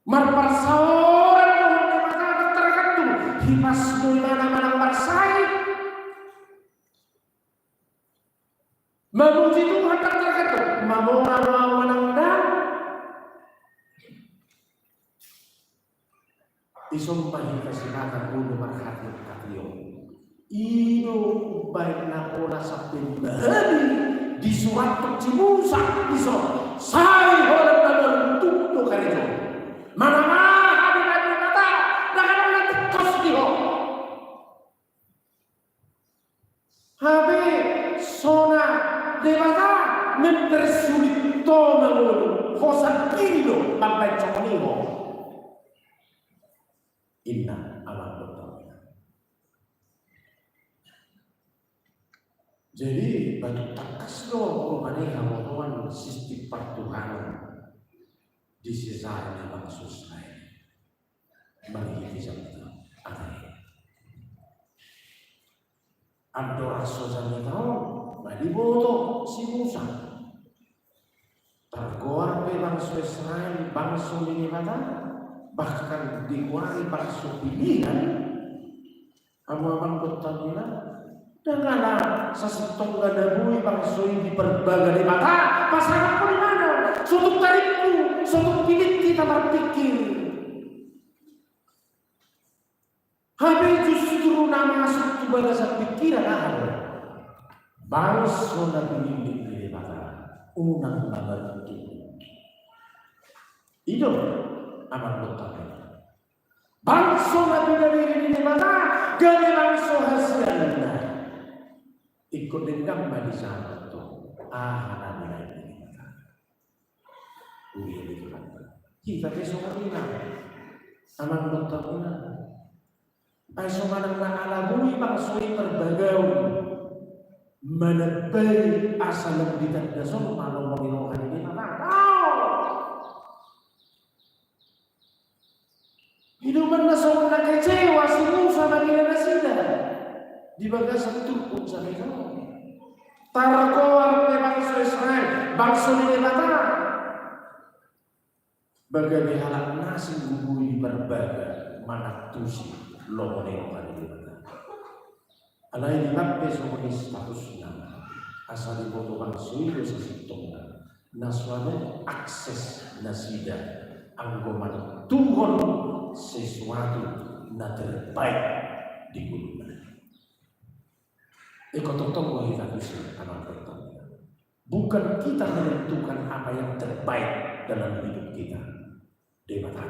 Marparsaoran dohot Debata ndang targantung. Hipas do ibana manang marsahit. Mamuji Tuhan ndang targantung. Mamora do ahu manang ndang. Dison ma hita sipata ngolu marhati-hatian. I do umbahen na pola sampe bahali disurathon si Musa dison. Sai holan na marungutungut do karejo. Manang aha dibaen Debata, ndang adong na tingkos di ho. Hape so na Debata mempersulit ho mangolu, ho sandiri do mambaen songon i ho. Inna amang dohot inang. Jadi, batuk tangkas do rupani hamotoan sistim partuhanan di sisa ni bangso Israel. Marhite jamita on. Andorang so jamita on, ma diboto si Musa. Targoar pe bangso Israel bangso ni Debata, bahkan digoari bangso pilihan. Hamu amang dohot hamu inang, ndang ala sasintongna na boi bangso i diparbaga Debata, pasahathon ibana. So tung taringot, so tung pinit hita marpingkir. Hape justru na masuk tu bagasan pingkiran aha do? Bangso na pinillit ni Debata, unang ma marungutungut. I do, amang dohot hamu inang. Bangso na pinillit ni Debata, gabe bangso hasianna. Ingkon denggan ma dijalo tu aha na nilain ni Debata. Huria ni Tuhanta. Hita pe songon i ma. Amang dohot hamu inang. Ai so manang na ala boi bangso i marbagaon manambai asa lam ditanda jolma lomo ni roha ni Debata. Au! I do umbahen na songon na kecewa si Musa mangida nasida di bagasan turpuk jamita on. Targoar pe bangso Israel bangso ni Debata. Ba gabe halak na asing do boi diparbaga mangantusi lomo ni roha ni Debata. Alai dibaen pe songon i statusna. Asa diboto bangso i do sasintongna na so adong akses nasida anggo manungkunon sesuatu na terbaik di ngoluna. Ingkon tongtong do hita tusi, amang dohot inang. Bukan kita menentukan apa yang terbaik dalam hidup kita. Debata.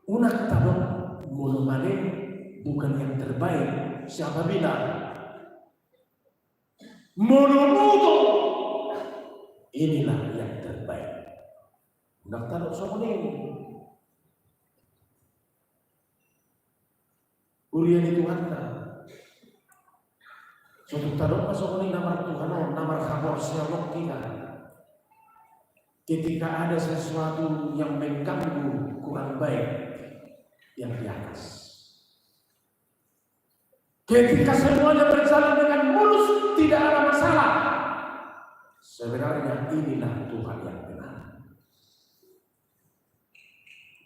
Unang tadok molo male bukan yang terbaik. Siapa bilang? Molo mudok, inilah yang terbaik. Unang tadok songon i. Huria ni Tuhanta. Sotung tadok ma songon i na martuhan on, na marhaporseaon on hita. Ketika ada sesuatu yang mengganggu, kurang baik, yang di atas. Ketika semuanya berjalan dengan mulus, tidak ada masalah, sebenarnya inilah Tuhan yang benar.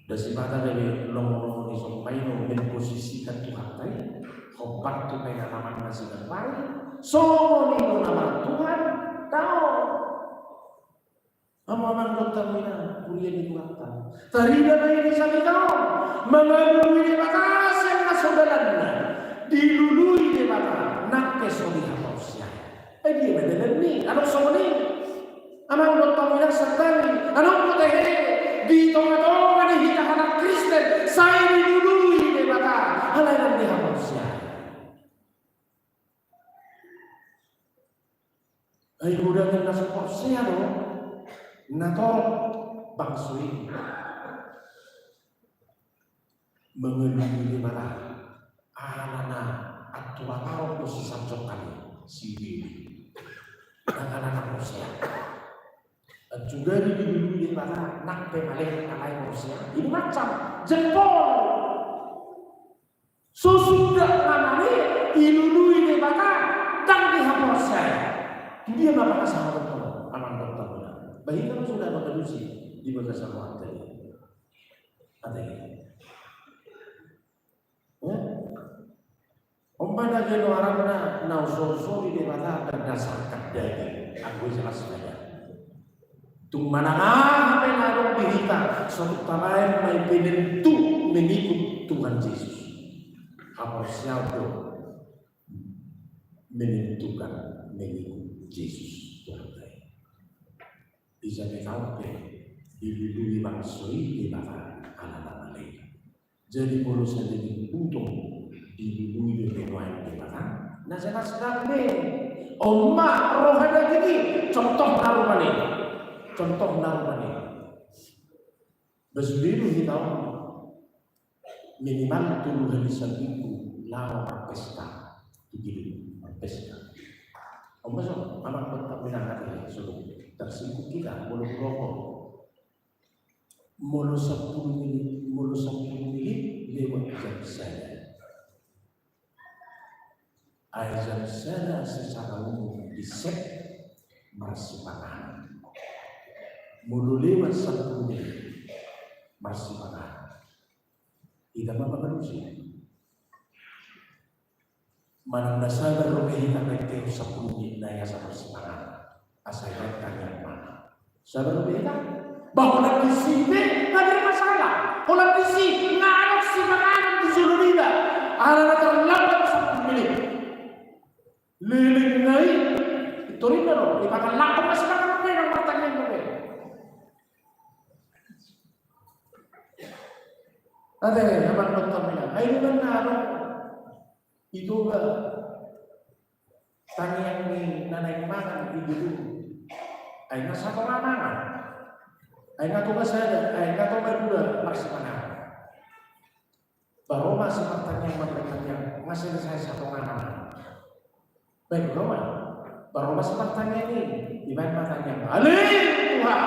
Dasipata gabe lomo-lomo ni somba i memposisikan Tuhanta i hombar tu pengalaman na siganup ari. Songon i do na martuhan, dao. Amang dohot inang, huria ni Tuhanta. Tarida ma i di sahita on, mangalului Debata sian na so dalanna, dilului Debata nang pe so dihaporseai. Ai dia ma dalan ni, adong songon i. Amang dohot inang, sandang i, adong do tahe di tonga-tonga ni hita halak Kristen sai dilului Debata alai ndang dihaporseai. Ai godang na so porsea do na torop bangso i. Mangalului Debata alana anturataro do sisanjongkon i, si Dede. Ndang alana porsea. Anjuga dilului Debata nang pe male alai porsea. Ini macam jempol. So suda na male dilului Debata ndang dihaporseai. Tu dia ma pasahaton, amang dohot inang? Bahen ma suda mangalusi di bagasan rohanta i. Ate. Eh? On ma na gabe goaranna na husolsoli Debata berdasarkan daging, anggo jelas beda. Tung manang aha pe na adong di hita, so tung tabaen ma i penentu mengikut Tuhan Yesus. Haporseaon do menentukan mengikut Yesus Tuhan. Ija pe taon pe dilului bangso i Debata alana male. Jadi molo sadia butung dilului do pe nuaeng Debata, na jelas ndang be. On ma roha daging i, contohna rupani. Contohna rupani. Ba sude do hita on minimal tolu hali saminggu laho marpesta. Begitu, marpesta. On ma songon i, amang dohot inang, ate, so tersinggung hita molo hurokon. Molo sampulu menit, molo sampulu menit lewat jam sada. Ai jam sada secara umum di set marsipanganon. Molo lewat sampulu menit marsipanganon. Ida ma mangalusi. Manang na sabar dope hita mantehon sampulu menit nai asa marsipanganon. Asa ibaen tangiang mangan. Sabar dope hita. Ba holan disi pe nggak ada masalah. Holan disi nggak ada sipanganon di jolo niba. Alana terlambat sampulu menit. Leleng nai. Torinna do. Dipangan langsung masih makan dope, nang martangiang dope. Ate, amang dohot inang. Ai di mana do? Ito ba tangiang ni na naeng mangan i di gedung. Ai na satonga mangan. Ai na tonga sada, ai na tonga dua marsipanganon. Ba ro ma si martangiang, martangiang, nga selesai satonga mangan. Baen ro ma. Ba ro ma si martangiang i, dibaen ma tangiang. Ale Tuhan.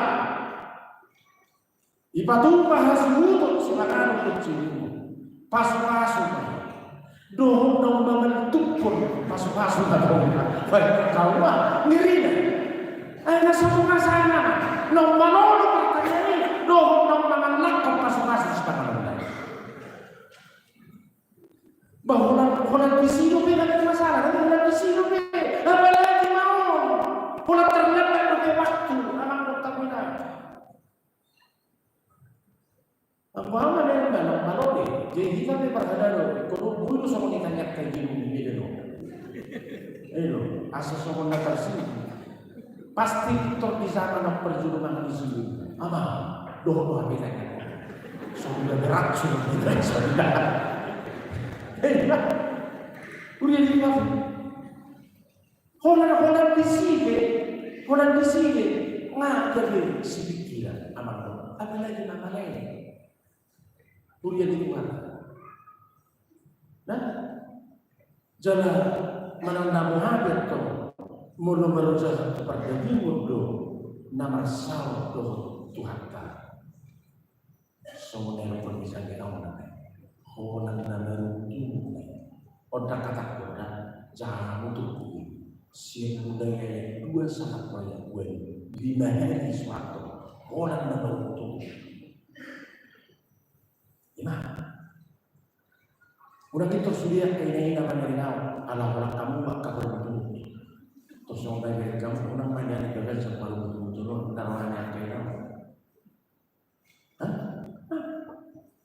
Ipatupa hasuhuton sipanganon dohot siuduton. Pasupasu ma. Dohot naung mangaltuphon pasupasu ma tong. Baen ma tong ma. Ngeri na. Ai na satonga sada. Naung malolo martangiang i. Dohot naung mangalangkon pasupasu sipanganon. Ba holan, holan disi dope nggak ada masalah. Holan disi dope. Apa Elo, asa songon na tarsinggung. Pasti pintor di zaman na parjolo mangan di sini. Ama, dohot do hami nanya. Songon na beracun, songon na. Elo, udah di mana? Holan, holan di sini, holan di sini. Nga jadi si pikiran, ama, apalagi nama lain. Huria ni Tuhan. Nah, jala manang na boha pe antong, molo marojahan tu pardagingon do na marsaor dohot Tuhanta. Songon na nidok ni Sangketaon, holan na marungutungut. Ondang hatangkon, jaha molo turpuk i. Sian Mulai ayat dua sahat tu ayat dua, lima hali surat do. Holan na marungutungut. Ima. Unang pintor sude angka ina-ina manang inang, ala holan hamu angka marungutungut. Tor songon na ibereng hamu, unang ma nian gagan sian marungutungut on, na roha ni angka ina on. Hah?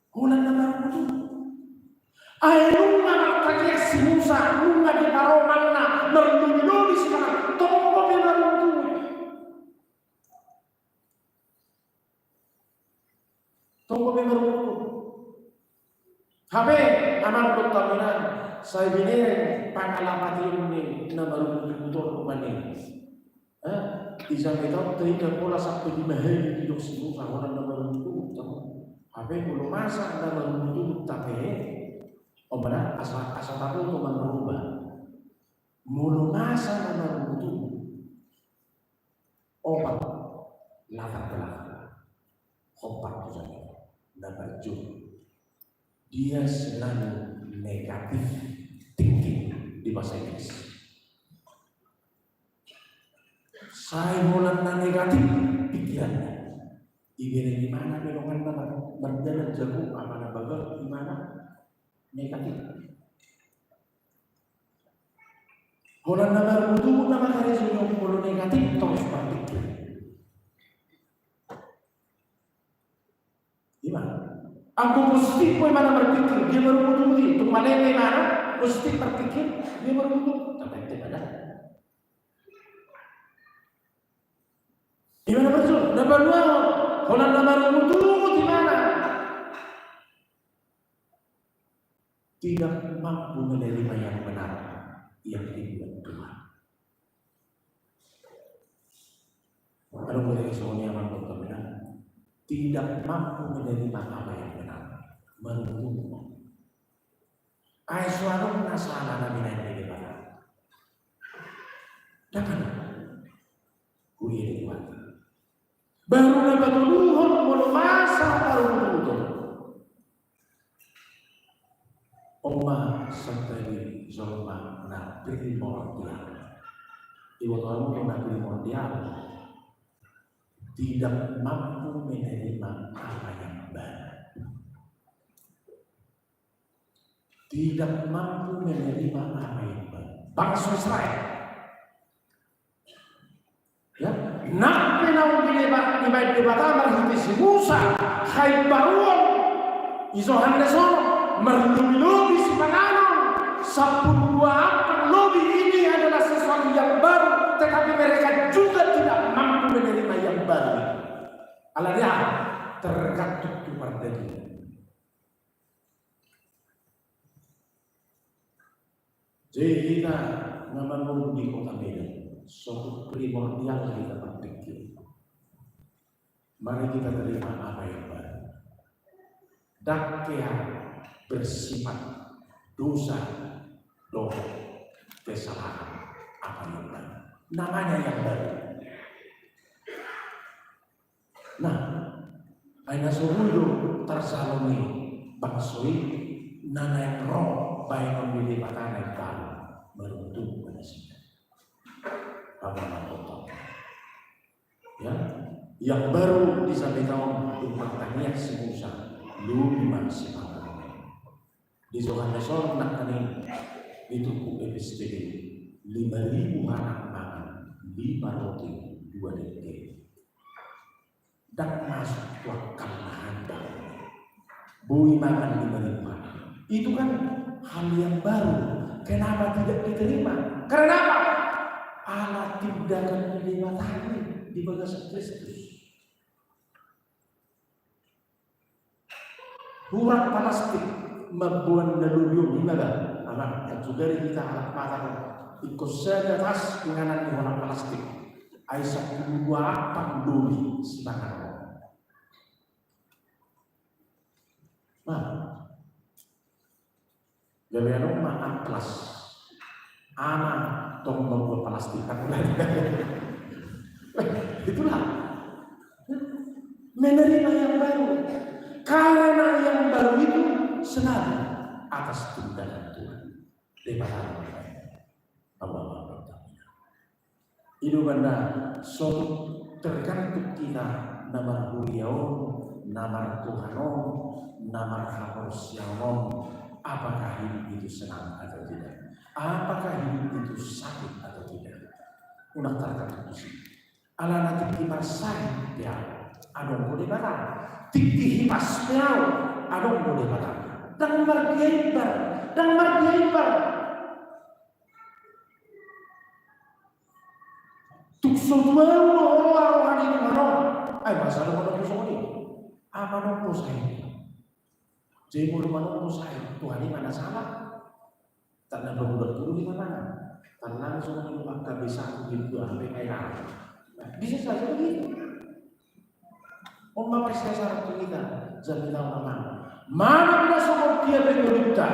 Holan na marungutungut. Ai nunga martangiang si Musa, nunga diparomanna, marlobi-lobi sipanganon, tonggo pe marungutungut. Tonggo pe marungutungut. Hape, amang dohot inang, sai binereng pangalapati ni na marungutungut on rupani. Eh, di Sangketaon taida pola sampe lima hali didok si Musa holan na marungutungut. Hape molo masa na marungutungut tahe, on ma na asa, asa taboto manroba. Molo masa na marungutungut. Opat latar belakang. Opat tu jabu. Na parjolo, dia selalu negatif thinking di bahasa Inggris. Sai holan na negatif pikiranna. Ibereng imana pe donganna mar-, mardalan jabu, amana bagas, imana negatif. Holan na marungutungut nama karejo ni on molo negatif torus marpikir. Ima. Anggo positif pe imana marpikir, dia marungutungut i. Tung male pe imana positif marpikir, dia marungutungut. Tapi tidak ada. Imana berjul, na paduahon, holan na marungutungut imana. Tidak mampu menerima yang benar yang dibuat Tuhan. Adong do songon i, amang dohot inang, tidak mampu menerima apa yang benar. Marungutungut. Ai so adong na sala na binahen ni Debata. Ndang adong. Huria ni Tuhan. Baru na patoluhon molo masa parungutunguton. On ma santabi jolma na primordial. Iboto hamu do na primordial? Tidak mampu menerima apa yang baru. Tidak mampu menerima apa yang baru. Bangso Israel. Ya, nang pe naung dibaen Debata marhite si Musa haimbaruon, i Johannes on, marlobi-lobi sipanganon, sampulu dua angka lobi, ini adalah sesuatu yang baru, tetapi mereka juga tidak mampu menerima yang baru. Alani aha? Tergantung tu pardagingon. Jadi hita na mangolu di Kota Medan, so primordial hita marpikir. Mari kita terima apa yang baru. Ndang hea bersifat dosa dohot kesalahan apa yang baru. Namanya yang baru. Nah, ai na so boi do tarjalo ni bangso i na naeng ro baenon ni Debata na imbaru, marungutungut ma nasida. Apa na tongtong? Ya, yang baru di Sangketaon dung martangiang si Musa, lobi ma sipanganon. Di Johannes on nangkaning di turpuk E P S P D, lima ribu halak mangan, lima roti dua dengke. Ndang masuk tu akal na handal. Boi mangan lima ribu halak. Itu kan hal yang baru. Kenapa tidak diterima? Karena apa? tindakan ni Debata i di bagasan Kristus. Hurang palastik mamboan na lobi on, ima da. Anak, sugari hita halak Batak on, ingkon saga tas inganan ni hurang palastik. Ai sampulu dua ampang lobi simangan on. Nah, gabe adong ma amplas. Ama tong mamboan palastik. Itulah. Menerima yang baru. Karena yang baru itu selalu atas tindakan Tuhan. Debata. Allah. I do umbahen na so tergantung hita na marhuria on, na martuhan on, na marhaporseaon on, apakah hidup itu senang atau tidak? Apakah hidup itu sakit atau tidak? Unang tergantung di situ. Alana tingki marsahit pe ahu, adong do Debata. Tingki hipas pe ahu, adong do Debata. Ndang mardia imbar, ndang mardia imbar. Tung so tuau do roha-roha ni Tuhan on. Ai masa do manungkun songon i? Aha manungkun sai? Jadi molo manungkun sai, Tuhan i ma na sala. Tanda pabulat dulu di mana? Tenang songon i, maka bisa aku gitu, sampai kayak apa? Bisa saja begitu. On ma persesaran tu hita, jadi tahu nama. Manang na songon dia pe ngolunta.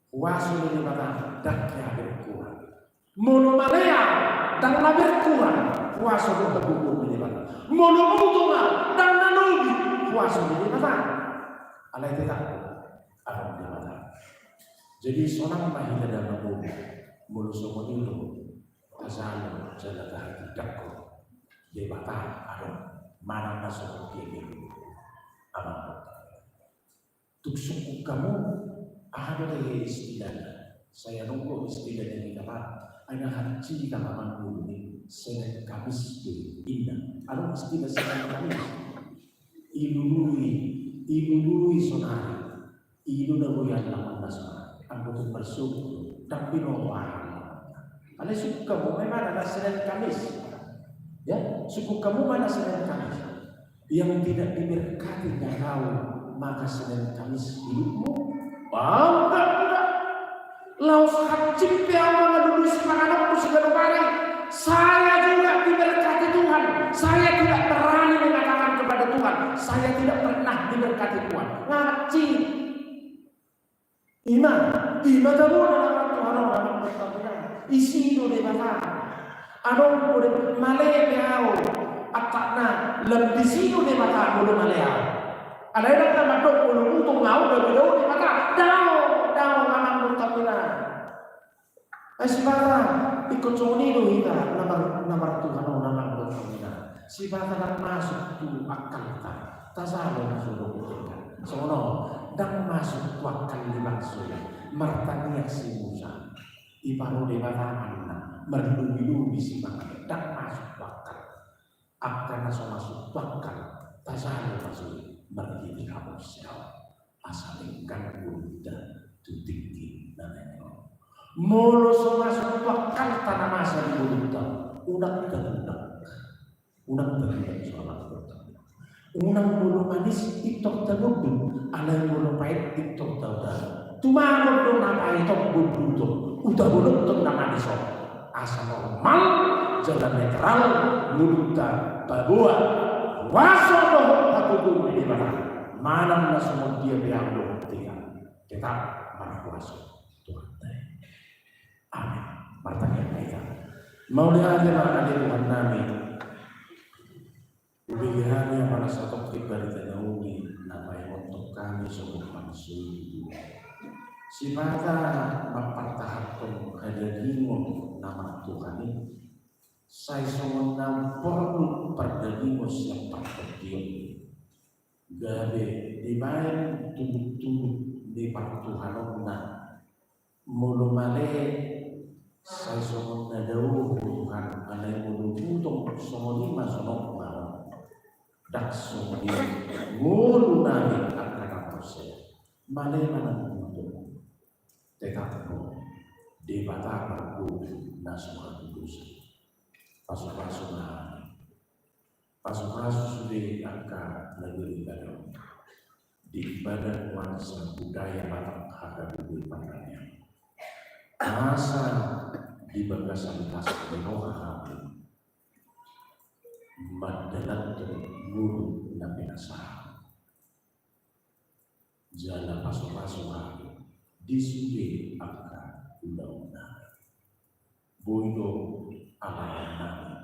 Huaso ni Debata ndang hea berkurang. Molo male ahu ndang na berkurang huaso dohot hagogoon ni Debata. Molo mutung ahu ndang na lobi huaso ni Debata. Alai tetap adong Debata. Jadi sonang ma hita da mangolu molo songon i do tajalo jala tahatindangkon. Debata adong manang na songon dia pe. Amang. Tung sungkun hamu, aha do tahe istilahna? Sai adong do istilah di hita, ai na hansit hita mangolu i Senin Kamis do i, inna. Adong istilah Senin Kamis. Ilului, ilului sonari. I do na boi ahu na sonari. Anggo tung marsogot, ndang binoto ahu. Alai sungkun hamu ma na Senin Kamis. Ya, sungkun hamu ma na Senin Kamis. Yang tidak diberkati nggak tahu, maka Senin Kamis hidupmu bangga, bangga. Laos hansit pe ahu mangalului sipanganonku siganup ari. Saya juga diberkati Tuhan. Saya tidak berani mengatakan kepada Tuhan, saya tidak pernah diberkati Tuhan. Hansit. Ima, ima tabo na martuhan on, na martuhan on. Isi do Debata. Adong do Debata, male pe ahu. Atakna, lam disi do Debata molo male ahu. Alai ndang na mandok molo mutung ahu gabe dao Debata. Dao, dao, amang dohot inang. Ai sipata, ingkon songon i do hita, na mar-, na martuhan on, amang dohot inang. Sipata ndang masuk tu akkalta, tajalo ma so dohot hita. Songon on, ndang masuk tu akal ni bangso i, martangiang si Musa. Diparo Debata manna, marlobi-lobi simangan, ndang masuk tu akal. Angka na so masuk tu akal, tajalo ma so i marhite haporseaon. Asa denggan ngolunta tu tingki na naeng ro. Molo so masuk tu akkalta na masa di ngolunta, unang tagudak. Unang tagudak so amang dohot inang. Unang molo manis pintor tagondut, alai molo pait pintor taotaon. Tumagon do na pait on gondut on, utahonon na manis on. Asa normal jala netral ngolunta, paboa huaso dohot hagogoon ni Debata. Manang na songon dia pe ahu dohot hita, tetap marhuaso Tuhanta i. Amin. Martangiang ma hita. Mauliate ma ale Tuhannami. Hubege hami apala satongkin barita na uli na paingothon hami songon pansuhi. Sipata mampartahanhon hadagingon na martuhan i, sai songon na porlu pardagingon sian partondion. Gabe dibaen tuduktuduk ni partuhanonna. Molo male, sai songon na dao Tuhan, alai molo mutung songon i ma songon ma on. Ndang songon i ngolunami angka na porsea. Male ma na mutung. Tetap ho. Debata parguru na so hatudosan. Pasupasu ma hami. Pasupasu sude angka na beribadah on di ibadah nuansa budaya Batak H K B P Pardanian. Asa di bagasan las ni roha hami mandalanhon ngolu na pinasahat. Jala pasupasu hami di sude angka ulaon nami. Boi do alaman nami.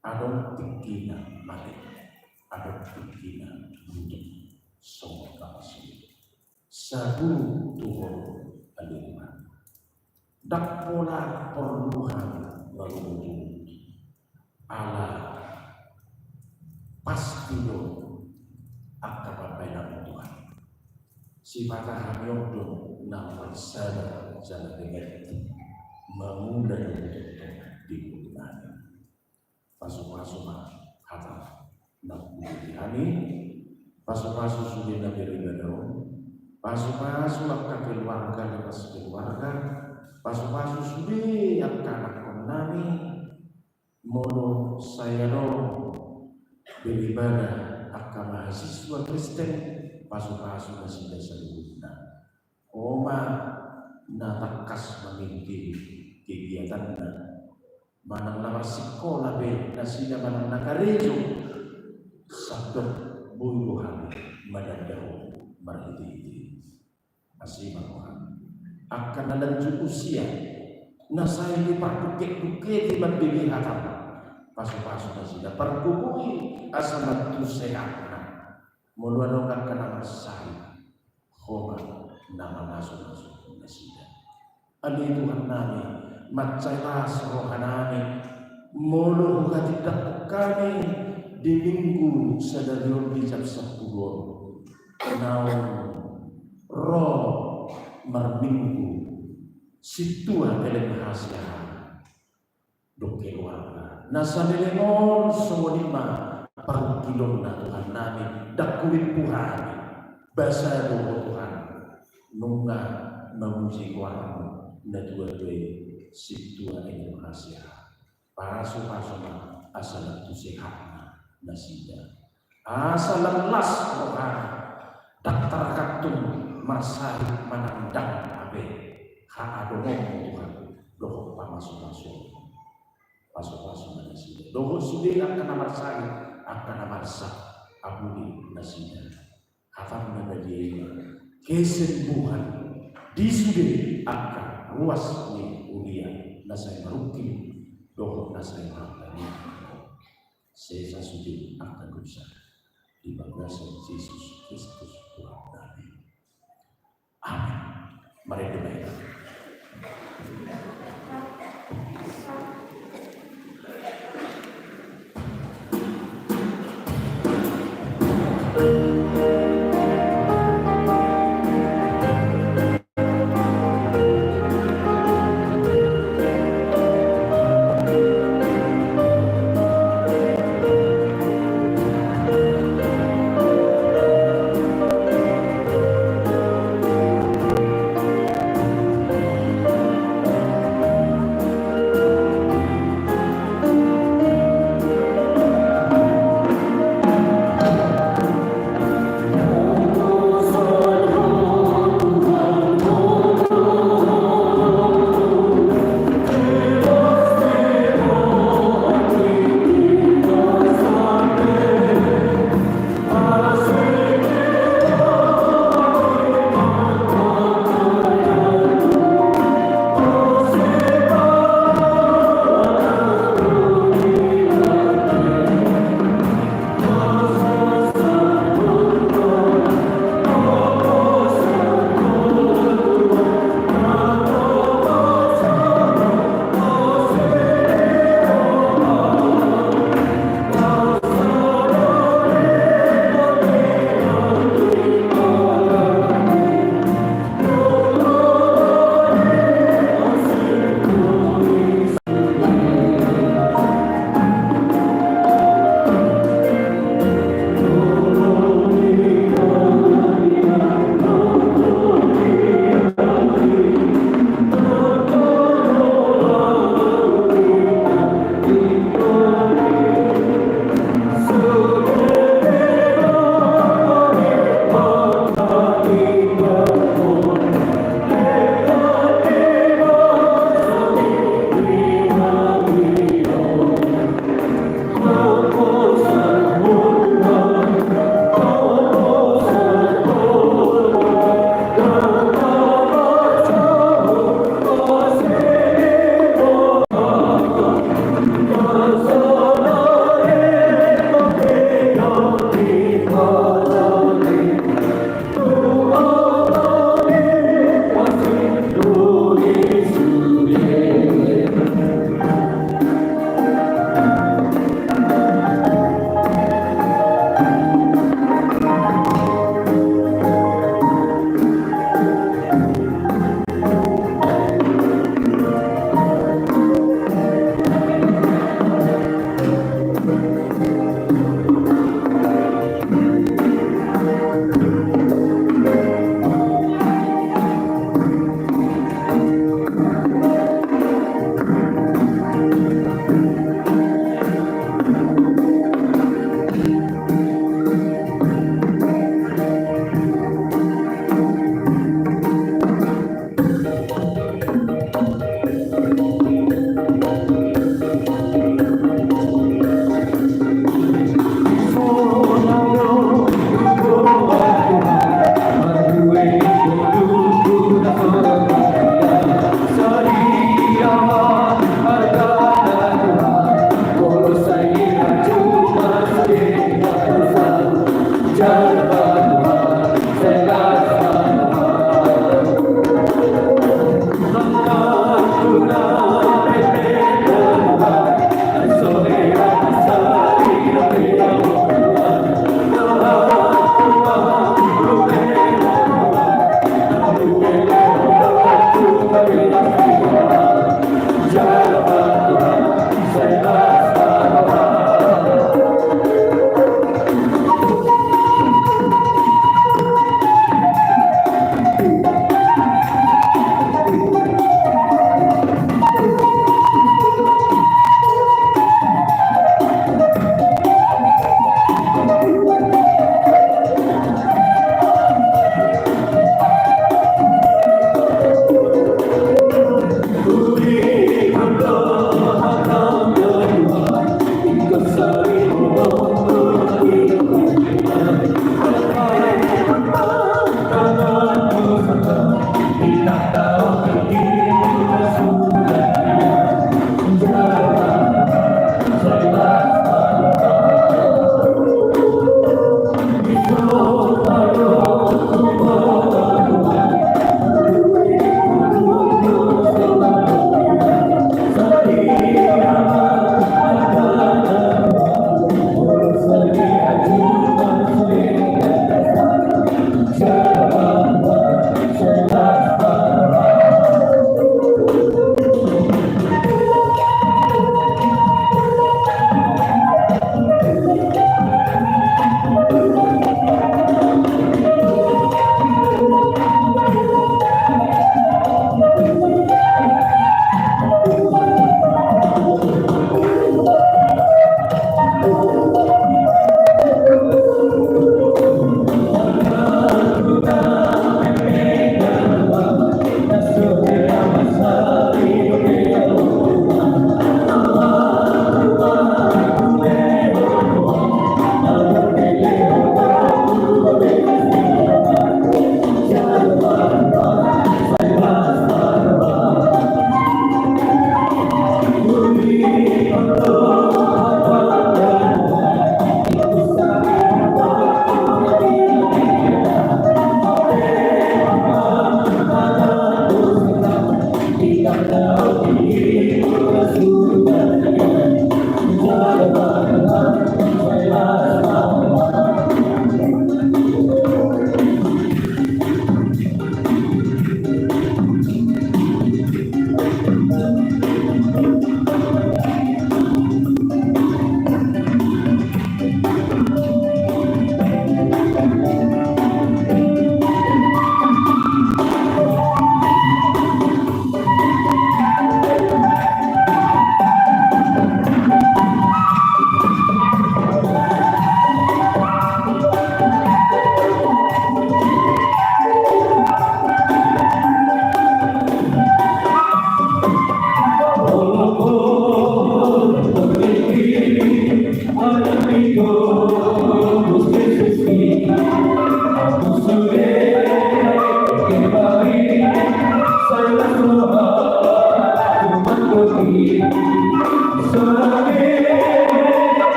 Adong tingkina mate, adong tingkina butuh songon kapasuli. Sabu tu ho ale Tuhan. Ndang pola porlu hami mangulutuluti. Ala pasti do angka pambahenan Tuhan. Sipata hami on do na marsadar jala mengerti mangula do di ngolu nami. Pasupasu ma hata na huhilala hami. Pasupasu sude na beribadah on. Pasupasu angka keluarga, lepas keluarga. Pasupasu sude angka anakkon nami. Molo sai adong beribadah angka mahasiswa Kristen, pasupasu nasida saluhutna. Ho ma na tangkas mangihut kegiatanna. Manang na marsikola pe nasida manang na karejo, sandok boi do hami mananda ho marhitehite. Asi ma roham. Angka na lanjut usia, na sai dipardungketdungketi mambege hatam. Pasupasu nasida, pargogoi asa martus sehatna. Molo adong angka na marsahit, ho ma na mamasumasu nasida. Ale Tuhan nami, mansai las roha nami, molo huhatindangkon hami di Minggu sadari on di jam sampulu on. Naung ro marminggu sintua Ellen Hasyah. Dohot keluarga. Na saleleng on songon i ma parungkilonna Tuhan nami, ndang hurimpu hami. Basa do ho Tuhan, nunga mamuji goarmu na tuatua i sintua Ellen Hasyah. Pasupasu ma asa lam tu sehatna nasida. Asa lam las rohana, ndang targantung marsahit manang ndang, hape haadongonmu Tuhan dohot pamasumasuonmu. Pasupasu ma nasida dohot sude angka na marsahit, angka na marsak, apuli nasida. Hatam na badia i ma kesembuhan di sude angka ruas ni huria na sai marungkil dohot na sai martani. Sesa sude angka dosa di bagasan Jesus Kristus Tuhan nami. Amin. Mari kita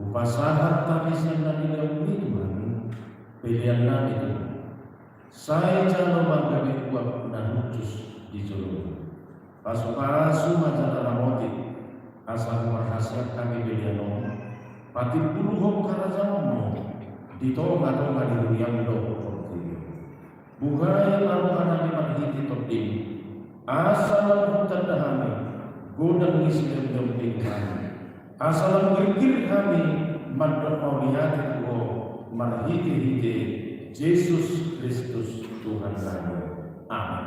Hupasahat hami sian na nilehonMi tu hami, pelean nami tu Ho. Sai jalo ma gabe uap na hushus di joloMi. Pasupasu ma jala ramoti, asa huparhaseang hami pelean on, patimbulhon harajaonMu di tongatonga ni huriaM dohot portibi on. Buhai ma roha nami marhite TondiM, asa lam hutanda hami godang ni silehonlehon hami, asa lam girgir hami mandok mauliate tu Ho marhitehite Jesus Kristus Tuhan nami. Amen.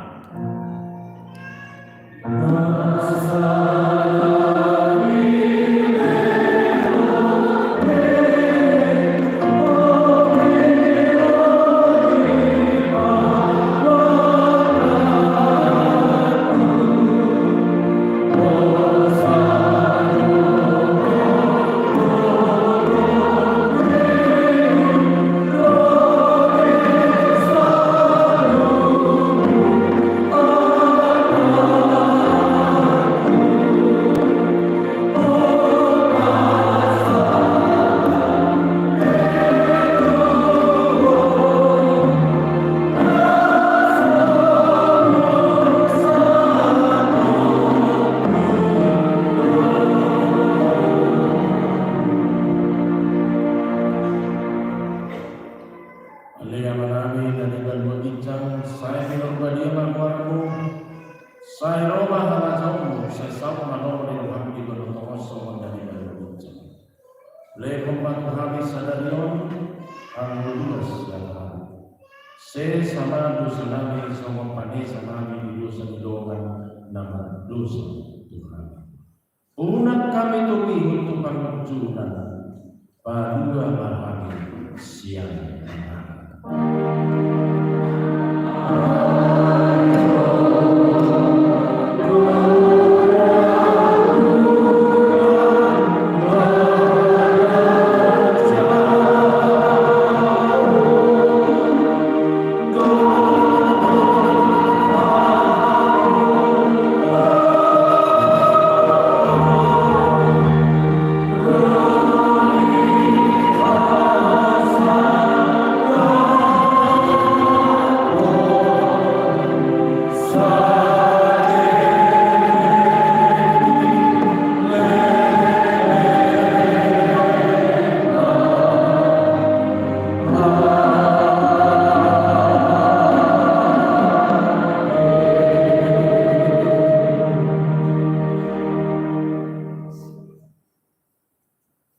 Ale Amanami na di banua ginjang, sai pinarbadia ma goarMu, sai ro ma harajaonMu, sai saut ma lomo ni rohaM di banua tonga on songon na di banua ginjang. Lehon ma tu hami sadari on hangoluan siapari. Sesa ma dosa nami songon panesanami di dosa ni dongan na mardosa tu hami. Unang hami togihon tu pangunjunan, palua ma hami sian pangago.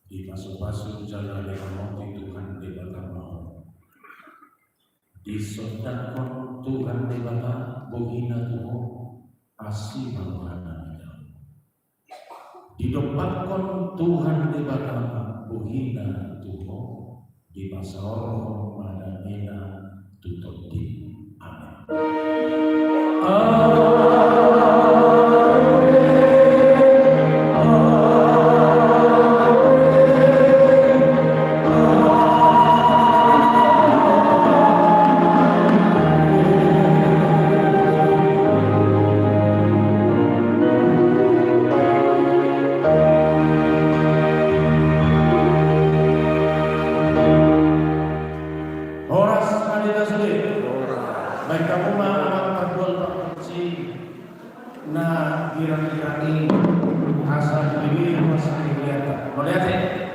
Dipasupasu jala diramoti Tuhan Debata ma ho. Disondangkon Tuhan Debata bohina tu ho, asi ma rohana di ho. Didompakkon Tuhan Debata bohina tu ho, dipasaorhon ma damena tu tondim. Amen. Horas ma di hita sude. Horas. Baen hamu ma amang pargual pargonsi na girang-girang i, asa boi horas ni hurianta. Mauliate.